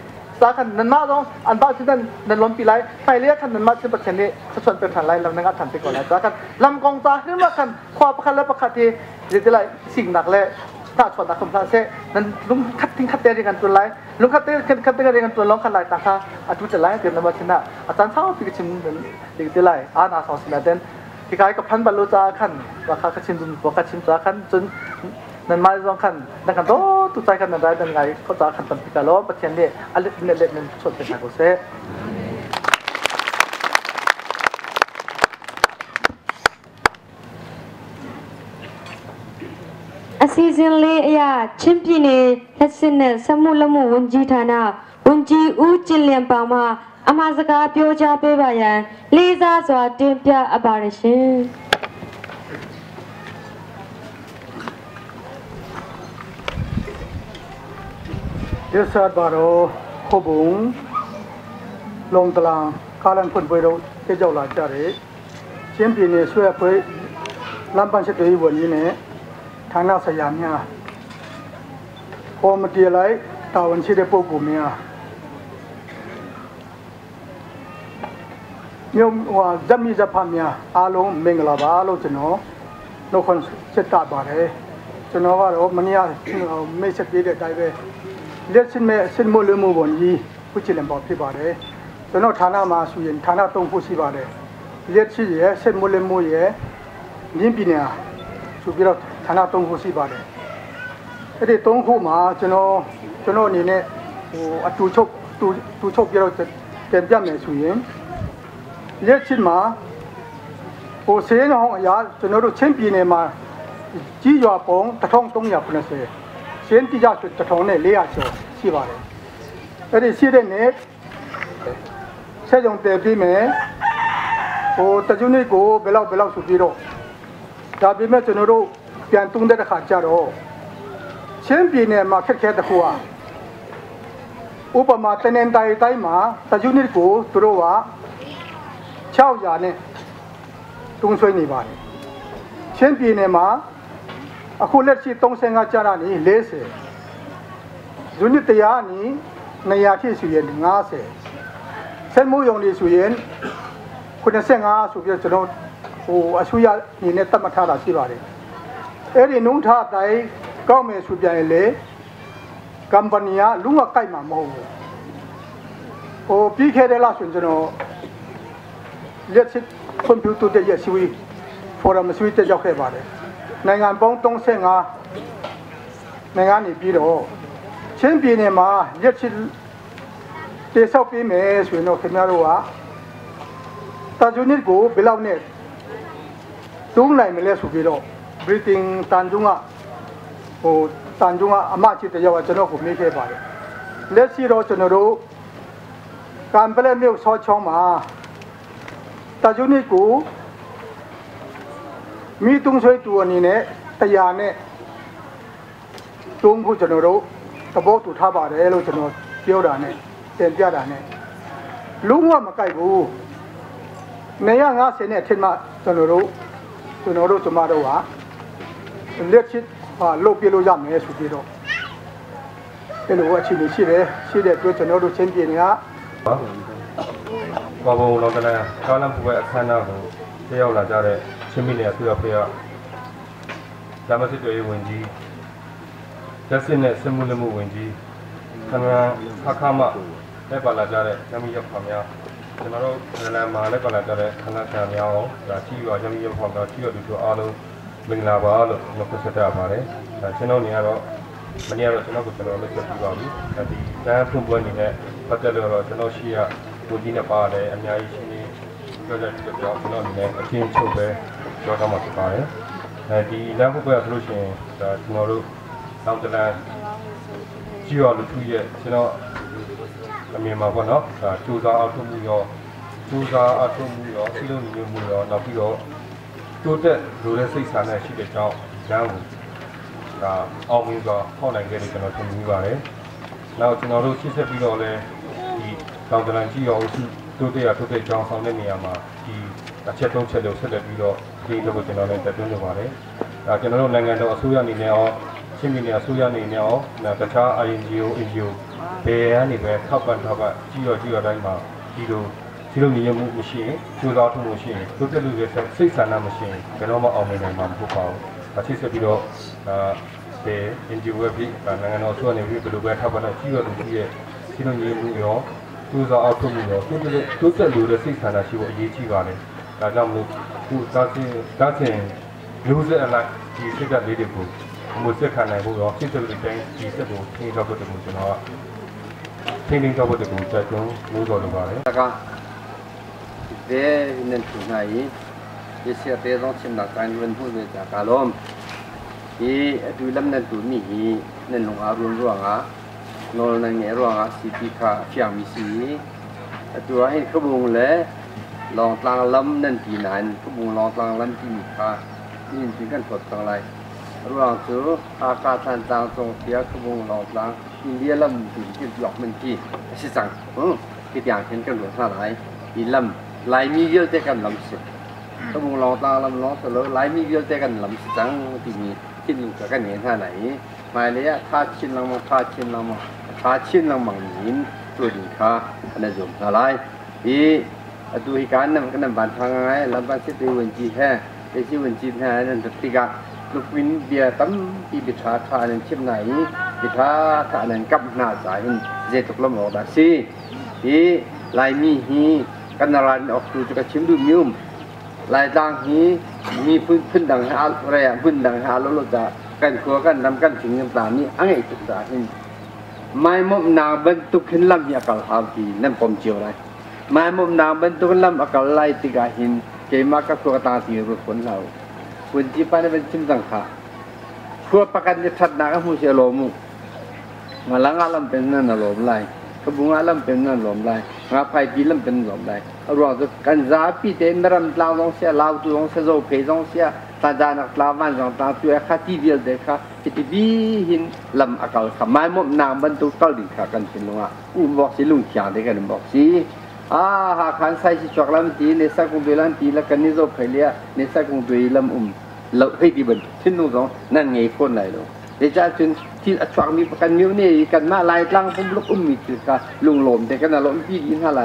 sa khan nan ma dong an ba sin nan nan lom pi lai fai le khan nan ma sin Pathian nih chuan pe than lai lam nang than te ko lai sa khan lam kong cha hrim ma khan khwa pakhat le pakhat hi ri te lai sing nak le ta chuan nak khum hla se nan lung khat ting khat te ri kan tu lai lung khat te khat te ri kan tu long khan lai ta kha atu te lai te na ma sin na achan chau pi chim ri te lai a na so sin den ဒီကကဖန်ဘလူချာခန်ဝခခချင်းဒုဘခချင်းချာခန်จุนนันมาจองขันนันกันโตตุใจขันนันได้นันไงเขาจะขันตันพิกาโลปะเทียนเนี่ยอลิเนเล็ดนันชดเป็นหากุเซ အစီအစဉ်လေးအရာချင်းပြည်နယ်လက်စစ်နဲ့စက်မှုလက်မှုဝန်ကြီးဌာနဝန်ကြီးဦးကျင်လျံပောင်မှအမှားစကားပြောကြားပေးပါရန်လေးစားစွာတင်ပြအပ်ပါတယ်ရှင်။ ရသတ်ပါတော့ခုတ်ပုံလုံတလန်ကာလန်ဖွင့်ပွဲတော့တက်ကြောက်လာကြတယ်ချင်းပြည်နယ်ဆွဲပွဲလမ်းပန်းစစ်တွေဝန်ကြီးနဲ့ဌာနဆိုင်ရာများကော်မတီလိုက်တာဝန်ရှိတဲ့ပုဂ္ဂိုလ်များမြို့ဟိုဇက်မီဇဖာများအားလုံးမင်္ဂလာပါလို့ကျွန်တော်နှုတ်ခွန်းဆက်တာပါတယ်ကျွန်တော်ကတော့မနေ့ကမိတ်ဆက်ပေးတဲ့အတိုင်းပဲလက်စင်မဲ့စင်မိုလမှုဝန်ကြီးခုချီလံပေါ်ဖြစ်ပါတယ်ကျွန်တော်ဌာနမှာဆိုရင်ဌာန၃ခုရှိပါတယ်လက်ရှိရဲ့စင်မိုလမှုရဲ့မြင်းပြည်နယ်ဆိုပြီးတော့ဌာန၃ခုရှိပါတယ်အဲ့ဒီ၃ခုမှာကျွန်တော်ကျွန်တော်အနေနဲ့ဟိုအတူချုပ်တူတူချုပ်ပြီးတော့တင်ပြမယ်ဆိုရင်လက်ရှိမှာဟိုစေးအောင်အရာကျွန်တော်တို့ချင်းပြည်နယ်မှာကြီးရွာပုံ1390စင်းတိကျဆို1400ကျော်ရှိပါတယ်အဲ့ဒီရှိတဲ့နေ့ဆက်ကြုံတည်ပြီးမယ်ဟိုတကြွနေ့ကိုဘယ်လောက်ဘယ်လောက်ဆိုပြီးတော့ဒါပေမဲ့ကျွန်တော်တို့ပြန်တုံးတဲ့အခါကျတော့ချင်းပြည်နယ်မှာခက်ခဲတစ်ခုอ่ะဥပမာတနင်္သာရီတိုင်းမှာတကြွနေ့ကိုသူတို့က600နဲ့တုံးဆွဲနေပါတယ်ချင်းပြည်နယ်မှာအခုလက်ရှိ35ကျတာနေ40ယူနစ်တရားနေ200ဖြစ်ဆိုရင်50ဆက်မှုယုံနေဆိုရင်85ဆိုပြီးကျွန်တော်ဟိုအစိုးရအနေနဲ့သတ်မှတ်ထားတာရှိပါတယ်အဲ့ဒီနှုံးထားအတိုင်းကောက်မယ်ဆိုပြန်ရင်လေကမ်ပဏီကလုံးဝကြိုက်မှာမဟုတ်ဘူးဟိုပြီးခဲ့တဲ့လဆိုရင်ကျွန်တော်လက်ရှိကွန်ပျူတာတဲ့ရစီဝီဖိုရမ်ဆွီတက်ရောက်ခဲ့ပါတယ်နိုင်ငံပေါင်း35နိုင်ငံနေပြီးတော့ချင်းပြည်နယ်မှာရက်ချစ်တေဆောက်ပေးမယ်ဆိုရင်တော့ခင်ဗျားတို့ကတာဂျူနစ်ကိုဘယ်လောက်နဲ့တုံးနိုင်မလဲဆိုပြီးတော့ breathing တန်ကျုံကဟိုတန်ကျုံကအမချစ်တဲ့ရောကျွန်တော်ကိုမေးခဲ့ပါတယ်လက်ရှိတော့ကျွန်တော်တို့ကံပလက်မြို့ဆောချောင်းမှာတာဂျူနစ်ကိုမိတုံးဆွေးတူအနေနဲ့တရားနဲ့တုံးဖို့ကျွန်တော်တို့သဘောတူထားပါတယ်လို့ကျွန်တော်ပြောတာနဲ့တင်ပြတာနဲ့လုံးဝမကြိုက်ဘူး250နဲ့ထင်မှကျွန်တော်တို့ကျွန်တော်တို့ကျမတို့ဟာလက်ချစ်ဟာလုတ်ပြလို့ရမယ်ဆိုပြီးတော့အဲ့လိုအခြေအနေရှိတယ်ရှိတဲ့အတွက်ကျွန်တော်တို့ချင်းပြည်နယ်က ဘာဘုံလောကလန်ကားလမ်းပူပဲအခမ်းအနားကိုတက်ရောက်လာကြတဲ့ချင်းပြည်နယ်အစိုးရဖွဲ့ကလာမစစ်တွေဝန်ကြီးလက်စစ်နဲ့စစ်မှုလက်မှုဝန်ကြီးခန္ဓာအခါမလက်ပါလာကြတဲ့နမီရောက်ပါများ ကျွန်တော်တို့ခန္ဓာမှာလည်းပါလာကြတဲ့ခန္ဓာဆရာများအောင်ဒါချီရွာရမီရဖောင်တော့ချီရွာလူတို့အားလုံးမင်္ဂလာပါလို့နှုတ်ဆက်ဆက်ပါတယ်။ဒါကျွန်တော်နေကတော့မနေ့ကတော့ကျွန်တော်ကိုကျွန်တော်လက်ဆက်ပြီးပါပြီ။ဒါဒီတန်းဖွင့်ပွဲအနေနဲ့ပတ်သက်လို့တော့ကျွန်တော်ရှိရကိုကြီးနဲ့ပါတယ်အများကြီးရှင်းနေပြောကြပြီးတော့ကျွန်တော်အနေနဲ့အချင်းချုပ်ပဲပြောတော့မှာဖြစ်ပါတယ်။အဲဒီလမ်းဖွင့်ပွဲဆိုလို့ရှိရင်ဒါကျွန်တော်တို့တောင်တလန်ချီရွာလူထုရဲ့ကျွန်တော်အမြင်မှာပေါ့နော်ဒါစူးစမ်းအောင်ထုတ်မှုရောစူးစမ်းအထုတ်မှုရောစီလုံးညီညွတ်မှုရောနောက်ပြီးတော့တိုးတက်လိုတဲ့စိတ်ဆန္ဒရှိတဲ့ကြောင့်လမ်းကိုဒါအောင်မြင်စွာဖောက်နိုင်ခဲ့တယ်ကျွန်တော်ထင်မိပါတယ်။နောက်ကျွန်တော်တို့ရှင်းဆက်ပြီးတော့လည်းဒီတောင်တလန်ကြီးရောအစုတိုးတက်ရတိုးတက်ကြောင်းဆောင်တဲ့နေရာမှာဒီအချက်သုံးချက်လို့ဆက်လက်ပြီးတော့ဒီလိုကိုကျွန်တော်လည်းတက်တွန်းနေပါတယ်။ဒါကျွန်တော်တို့နိုင်ငံတော်အစိုးရအနေနဲ့ရောချင်းပြည်နယ်အစိုးရအနေနဲ့ရောတခြား INGO NGO ဘယ်ကနေပဲထောက်ပံ့ထောက်ပံ့ကြီးရောကြီးရောတိုင်းမှာဒီလိုဒီလိုညီညွတ်မှုမရှိရင်ကြိုးစားထုမှုရှိရင်တိုးတက်လို့ရတဲ့စိတ်ဆန္ဒမရှိရင်ဘယ်တော့မှအောင်မြင်နိုင်မှာမဟုတ်ပါဘူး။အချိဆက်ပြီးတော့အာဒီ NGO ပဲဖြစ်နိုင်ငံတော်အစိုးရနေပြီးဘယ်လိုပဲထောက်ပံ့တော့ကြီးရောလူကြီးရဲ့ဒီလိုညီညွတ်မှုရောကြိုးစားအောင်ထုမှုရောတိုးတက်တိုးတက်လို့တဲ့စိတ်ဆန္ဒရှိဖို့အရေးကြီးပါတယ်။ဒါကြောင့်မလို့ခုတားစင်တားစင်လူစက်အလိုက်ဒီစိတ်ဓာတ်လေးတွေကိုမွေဆက်ခံနိုင်ဖို့ရောစိတ်ဓာတ်လေးတိုင်းဒီစက်ကိုထိန်းတော့ဖို့တကူကျွန်တော်ကထိန်းသိမ်းတော့ဖို့တကူတိုက်တွန်းလို့တော်လိုပါတယ် ကတဲ့နန်ထူနိုင်ရစီတဲ့တော့ချင်းနာကန်ဝန်မှုတွေကြကလုံးဒီအတူလမ်နန်တူမီဟီနန်လုံအားရုံရောငါနော်နန်ငယ်ရောငါစီတီခါဖျာမီစီအတူအဟင်ခဘုံလေลองตางลำนั่นตีนั้นขบุงลองตางลำที่มีค่านี่จึงกันกดตังไรระหว่างจูอากาศทันตางทรงเสียขบุงลองตางอินเดียลำที่กินหลอกมันที่สิจังที่อย่างเห็นกันหลวงท่าไหลอีลำลายมีเยอะแต่กันลำสิขบุงลองตางลำลองเสลอลายมีเยอะแต่กันลำสิจังที่มีที่ลูกกันเห็นท่าไหนมาเลยท่าชินลังมังท่าชินลังมังท่าชินลังมังนินตัวดินค่าอันนั้นจมท่าไหลอีดูเหตุการณ์นั่นก็นั่นบานทางไงลำบากเสียตัววันจีแฮ่ไอ้ที่วันจีแฮ่นั่นติกะลูกวินเบียร์ตั้มปีบิชาทานั่นเชื่อมไหนบิชาทานั่นกับหน้าสายเจตุกลมออกดาซีอีลายมีฮีกันนารันออกดูจะกระชิมดูมิวลายดังฮีมีพื้นพื้นดังฮาอะไรพื้นดังฮาแล้วเราจะกันครัวกันนำกันถึงต่างนี้อังไงตุกตาหินไม่มบนาบรรทุกขึ้นลำยากลหาบีนั่นผมเจียวไรมามุมนางบรรทุกลำอากาศไล่ติกาหินเกมากับตัวตาสีรุคนเราคุณจีปานเป็นชิมสังขาขั้วประกันจะทัดนาหูเสียลมุมาลังอาลัมเป็นนั่นลมไล่ขบุงอาลัมเป็นนั่นลมไล่งาไฟปีลัมเป็นลมไล่รอดกันซาปีเต็มรำลาวงเสียลาวตัวงเสียโซเพจงเสียตาจานักลาวันจงตาตัวข้าที่เดียวเด็กข้าที่บีหินลำอากาศขมายมุมนางบรรทุกเกาหลีขากันเป็นลงอ่ะอุ้มบอกสิลุงเขียงเด็กกันบอกสิอาหากขันใส่ชิจอกลำตีในสักคงตัวลำตีแล้วกันนี่โซเพเลียในสักคงตัวลำอุ้มเราให้ดีบันทิ้งนุ่งสองนั่นไงคนไหนลงเดี๋ยวจะจนที่จอกมีประกันมิวนี่กันมาลายตั้งผมลุกอุ้มมีจุดค่ะลุงลมแต่กันลมพี่ดินหาไหล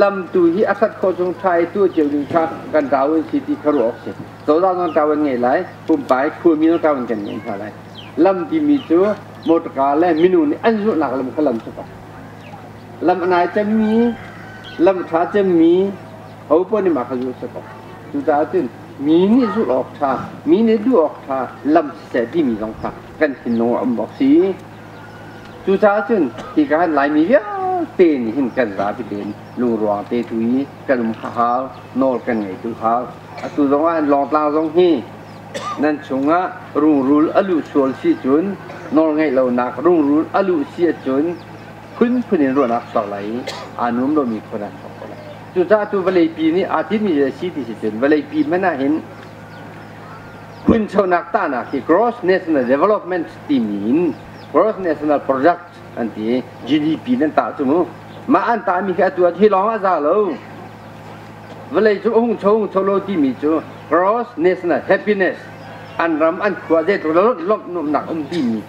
ลำตัวที่อาศัยโคจงไทยตัวเจียวดินค่ะกันดาวสิที่ขรุกสิตัวเราต้องดาวไงไหลปุ่มไปคุยมีต้องดาวกันไงหาไหลลำที่มีตัวหมดกาและมินูนี่อันสุดหลักลำขลำสุดลำไหนจะมีลำท้าจะมีเอาปนี่มาขยุสกจุดาจึงมีนี่สุดออกท่ามีนี่ดูออกท่าลำเสที่มีสองท่ากันหินลงอมบอกสีจุดาจึงที่การลายมีเยอะเต้นหินกันราพิเดนลุงรวงเตทุยกันลุงขาวโนดกันไงตุขาวตุตรงว่าลองตาตรงนี้นั่นชงอ่ะรุงรุลอลุชวลสีจุนโนดไงเราหนักรุงรุลอลุเสียจุนพื้นพื้นรวนักสองไหลอานุมโดมีคนนั้นสองคนจุดจ้าตัววเลยปีนี้อาทิตย์มีจะชี้ที่สิบวเลยปีมันน่าเห็นคุณชาวนักตาหนักที่ gross national development ที่มี gross national product อันที่ GDP นั่นตาสมมุมาอันตามีแค่ตัวที่ร้องอาซาโลวเลยจุองชงโชโลที่มีจุ gross national happiness อันรำอันขวาเจ็ดลดลดนุ่มหนักอุ้มที่มี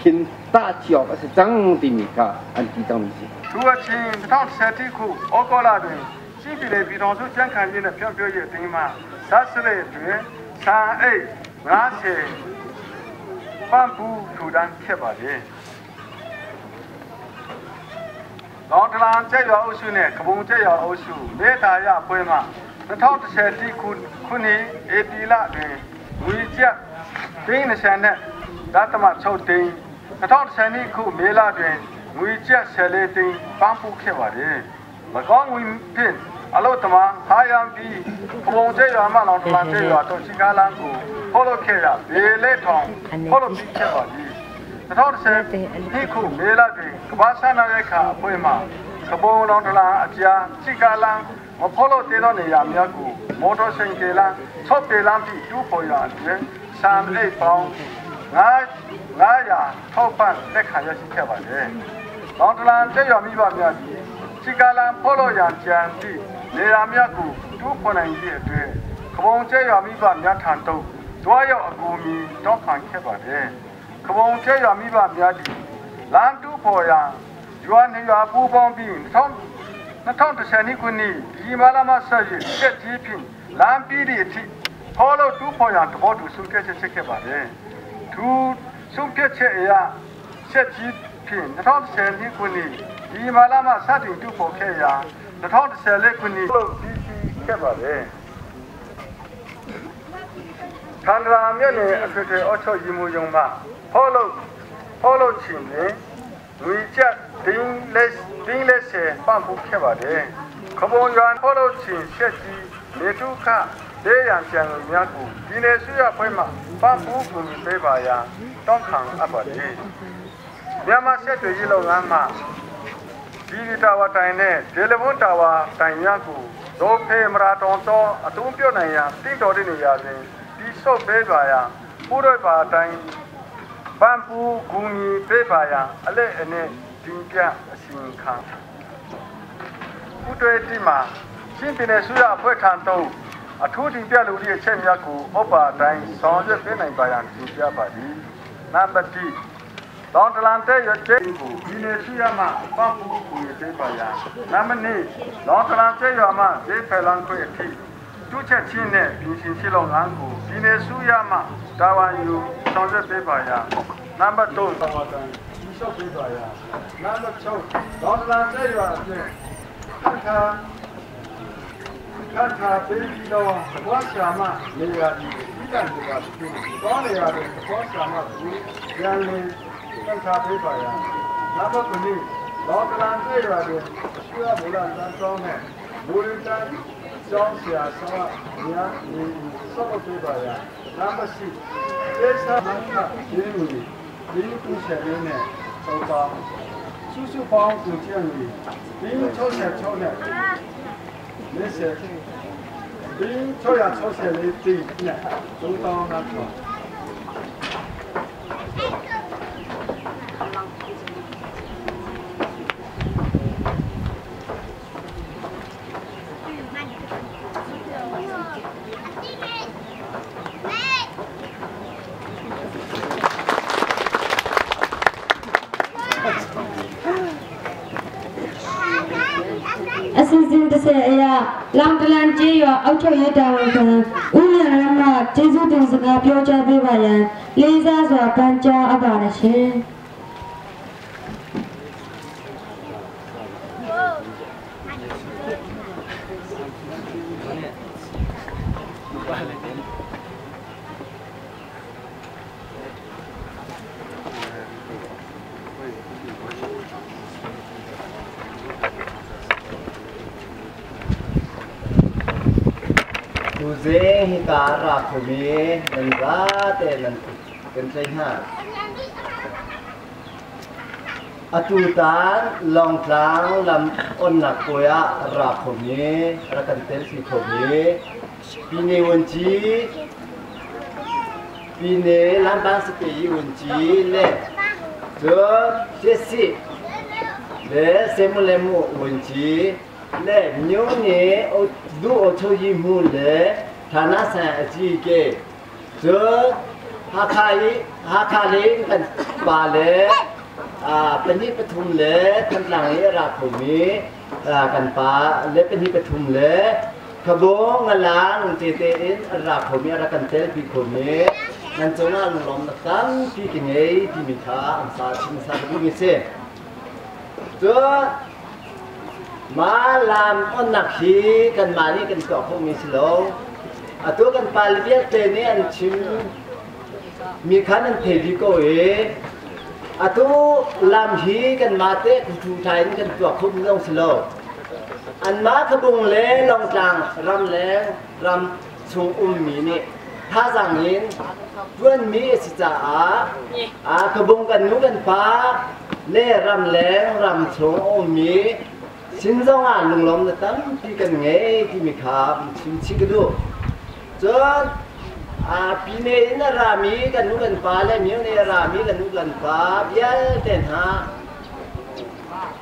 ขินตาเฉียวก็จะจังที่มีค่ะอันที่จังมีสิ သူအချင်း2011ခုဩဂုတ်လတွင်ချင်းပြည်နယ်ပြည်တော်စုကြံ့ခိုင်ရေးနဲ့ဖြောင်းပြရေးအတင်းမှဇတ်စရဲတွင်ဆန်အိတ်50ပန့်ပူထူတန်းခဲ့ပါသည်။ လောင်တလန်ကျဲရွာအုပ်စုနဲ့ကပုံကျဲရွာအုပ်စုလေတာရပွဲမှ2010ခုခုနှစ်ဧပြီလတွင်ငွေကျပ်တင်း20နဲ့ဒသမ6တင်း2010ခုမေလတွင်ငွေကျပ်14တင်းပန်းပို့ခဲ့ပါတယ်။၎င်းငွေဖြင့်အလုတမဟာယံပြီးကပုံကျဲရွာမှလောင်တလန်ကျဲရွာတို့ချီကားလန်းကိုဖော်လို့ခဲ့ရဘေလက်ထောင်ဖော်လို့ပြီးခဲ့ပါသည်2010ခုမေလတွင်ကမ္ဘာဆန္ဒရက်ခါအဖွဲ့မှကပုံလောင်တလန်အကြားချီကားလန်းမဖော်လို့သေးသောနေရာများကိုမော်တော်ဆိုင်ကယ်လန်း၆ပေလန်းဖြင့်တူးဖော်ရအတွင်ဆန်အိတ်ပေါင်း900ထောက်ပံ့လက်ခံရရှိခဲ့ပါတယ်။လောင်တလန်ကျရွာမိဘများသည်ချီကာလန်ဖော်လို့ရန်ကြံသည့်နေရာများကိုတူးဖော်နိုင်သည့်အတွက်ခပုံကျရွာမိဘများထံသို့တွားရောက်အကူအညီတောင်းခံခဲ့ပါတယ်။ခပုံကျရွာမိဘများသည်လမ်းတူးဖော်ရန်ရွာနေရွာပူးပေါင်းပြီး2010ခုနှစ်ဒီမာလာမဆက်၍တက်ကြီးဖြင့်လမ်းပြီးသည့်အထိဖော်လို့တူးဖော်ရန်တဘောတူဆုံးဖြတ်ချက်ဖြစ်ခဲ့ပါတယ်။သူဆုံးဖြတ်ချက်အရဆက်ကြီးဖြင့်2010ခုနှစ်ဒီမာလာမစတင်တူးဖော်ခဲ့ရာ2014ခုနှစ်လို့ပြီးစီးခဲ့ပါတယ်။ထန္ဒရာမြို့နယ်အထွေထွေအုပ်ချုပ်ရေးမှူးရုံးမှဖော်လို့ချင်တွင်ငွေကျပ်တင်းလက်တင်းလက်ဆယ်ပန့်ပိုးခဲ့ပါတယ်။ခပုံရွာဖော်လို့ချင်ဆက်ကြီးနေတုခဒေးရန်ကြံများကိုဒီနယ်စုရဖွဲ့မှပန့်ပိုးကူညီပေးပါရာတောင်းခံအပ်ပါတယ်။မြန်မာဆက်တွေရေးလုပ်ငန်းမှာဒီဒီတာဝါတိုင်နဲ့ဒေလဘွန်တာဝါတိုင်များကိုဒိုဖေမရာတောင်သောအတုံးပြုတ်နိုင်ရန်တင့်တော်တဲ့နေရာတွင်ဒီဆုတ်ပေးပါရာပိုးရပါတိုင်းပန်ပူကူညီပေးပါရန်အလက်အနေတင်ပြအစီရင်ခံဥတွေတိမှာရှင်းပြနေစုရအဖွဲ့ထံသို့အထူးတင်ပြလူသည့်အချက်များကိုဥပပါတိုင်းဆောင်ရွက်ပေးနိုင်ပါရန်တင်ပြပါသည်နံပါတ်1လောင်တလန်တဲ့ရတဲ့ကိုဒီနေစုရမှပန်ပူကူညီပေးပါရန်နံပါတ်2လောင်တလန်တဲ့ရွာမှဈေးဖယ်လန်ခွေအထိတူးချက်ချင်းနဲ့ပြင်ရှင်ရှိလောငန်းကိုဒီနေစုရမှတာဝန်ယူဆောင်ရွက်ပေးပါရန်နံပါတ်3ဆောင်ဝတန်ဒီလျှောက်ပေးပါရန်နံပါတ်6လောင်တလန်တဲ့ရွာအပြင်ခန့်ခါပေးပြီးတော့သဘောရှာမနေရာဒီဒီတန်ဒီပါဖြစ်ကောင်းနေရာတွေသဘောရှာမကိုပြန်လည်ခန့်ခါပေးပါရန်နံပါတ်9လောင်တလန်တဲ့ရွာတွင်အရှိရဘူလာတန်ဆောင်နဲ့ဘူရီတန်ကျောင်းဆရာဆောများနေဆောက်ပေးပါရန်နံပါတ်6ဒေသမခရင်းမီဒီပူဆယ်လေးနဲ့သောပါစုစုပေါင်းကိုကျန်မီဒီ66နဲ့20ဒီ664တိနဲ့3000လောက် အစီအစဉ်30အရာလောင်တလန်ကျေးရွာအောက်ချုပ်ရေးတာဝန်ခံဦးလန်ရမကျေးဇူးတင်စကားပြောကြားပေးပါရန်လေးစားစွာပန်ကြားအပ်ပါရှင် သူစေဟိကာရာခုမေနန်ဇာတေနန်ကန်ဆိုင်ဟာအတူတန်လောင်တန်လမ်အွန်နကိုယာရာခုမေရကန်တဲစီခုမေปีနေဝန်ကြီးปีနေလမ်ပန်းစတေဝန်ကြီးလေဇောဂျက်စီလေဆေမလေမဝန်ကြီးလေညိုနေဒူအချိုကြီးမှုလေဌာနဆန်အကြီးကဲဇောဟာခါယီဟာခါလေးကန်ပါလေအာပနိပထုံလေထန်လန်ရရာခုမီအာကန်ပါလေပနိပထုံလေခဘောငလာနုန်တေတေအင်ရာခုမီရာကန်တဲဘီခုမီနန်ချုံနာလုံလမ်တမ်ပီကငေတီမီခာအန်စာချင်းစာဘူးမီစေဇော Ma lam onnak hi kanmah nih kan tuah khawhmi si lo. Atu kan pale vialte nih an chim mi khan an thei dih ko i atu lam hi kanmah te khuṭhu ṭha in kan tuah khawhmi zong si lo. Anmah Khabung le Longtlang ram le ram chung ummi nih thazaang in ṭuanmi a si caah a Khabung kan nu kan pa le ramleng ramchung a ummi sin zongah lunglawmnak tampi kan ngei timi kha chim chih ka duh. Cun Pyine in a rami kan nu kan pa le myo nih a rami kan nu kan pa vialte hna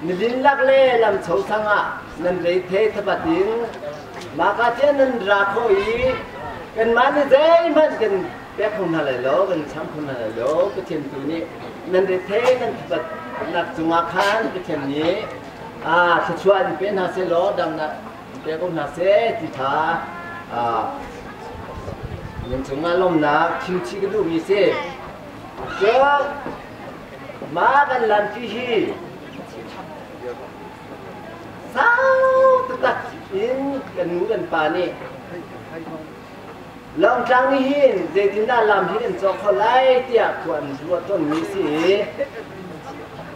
nilin lak le lamcho sang ah nan reithei thapat in mahka tiang nan ra khawh i kanmah nih zeihmanh kan pek kho hna lai lo, kan cham kho hna lai lo. Pathian tu nih nan rethei nan thapat nak cungah khan Pathian nih thluachuah in pe hna seh law damnak pe ko hna seh ti kha nan cungah lawmnak chimchih ka duhmi si. Cun mah kan lampi hi sau taktak in kan nu kan pa nih Lawngtlang nih hin zeitindah lam hi kan cawk kho lai tiah khua an ruah tawnmi si i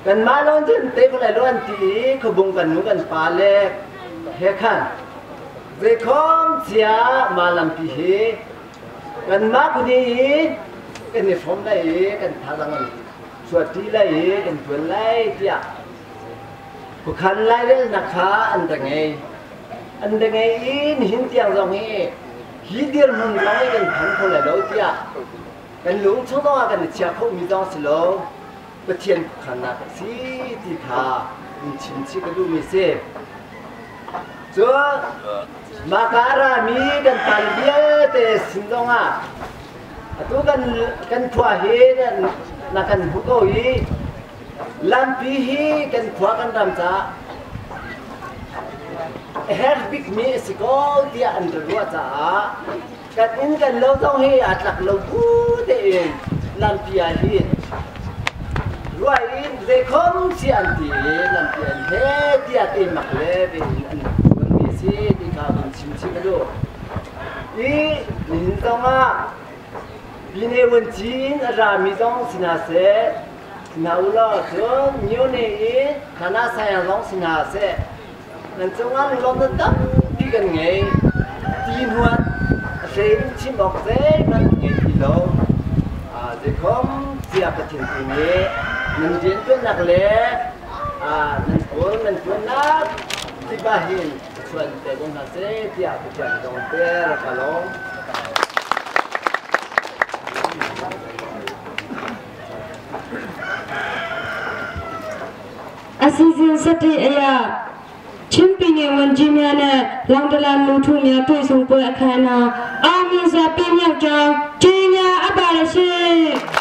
kanmah lawng cun te ko lai lo an ti i khuabung kan nu kan pa le he khan zeikhom cia mah lampi hi kanmah kuni i kan i hrawm lai i kan thazaang an chuahṭi lai i kan ṭuan lai tiah khuakhan lairelnak kha an ra ngei. An ra ngei i nihin tiang zong hi hi dirhmun zong hi kan phan kho lai lo tiah kan lung chung zong ah kan i chia khomi zong si lo Pathian khuakhannak a si ti kha in chim chih ka duhmi si. Cun mah ka rami kan pal vialte sin zong ah atu kan kan khua hi na kan hmu ko i Lampi hi kan khua kan ram caah a herh bikmi a si ko tiah an ka ruah caah kan inn kan lo zong hi aa tlak lo bu tein lampi ah hin ruah in zeikhom si an ti i lampi an he tiah ti mak le ve in an tuanmi a si ti kha vun chim chih ka duh. I nihin zong ah Pine vuanci in a rami zong si hna seh, si hna u law cun myone in Hana sayang zong si hna seh, nan cungah lunglawmnak tampi kan ngei. Ti hnuan a hlei in chim awk zeihmanh kan ngei ti lo. Zeikhom cia Pathian tu nih nan rianṭuannak le nan kawl nan ṭuannak kip ah hin chuan te ko hna seh tiah Pathian dong te rak ka lawm. အစီအစဉ်7အရာချင်းပြည်နယ်ဝန်ကြီးများနဲ့လောင်တလန်လူထုများတွေ့ဆုံပွဲအခမ်းအနားအောင်မြင်စွာပြည့်မြောက်ကြောင်းကြေညာအပ်ပါတယ်ရှင်။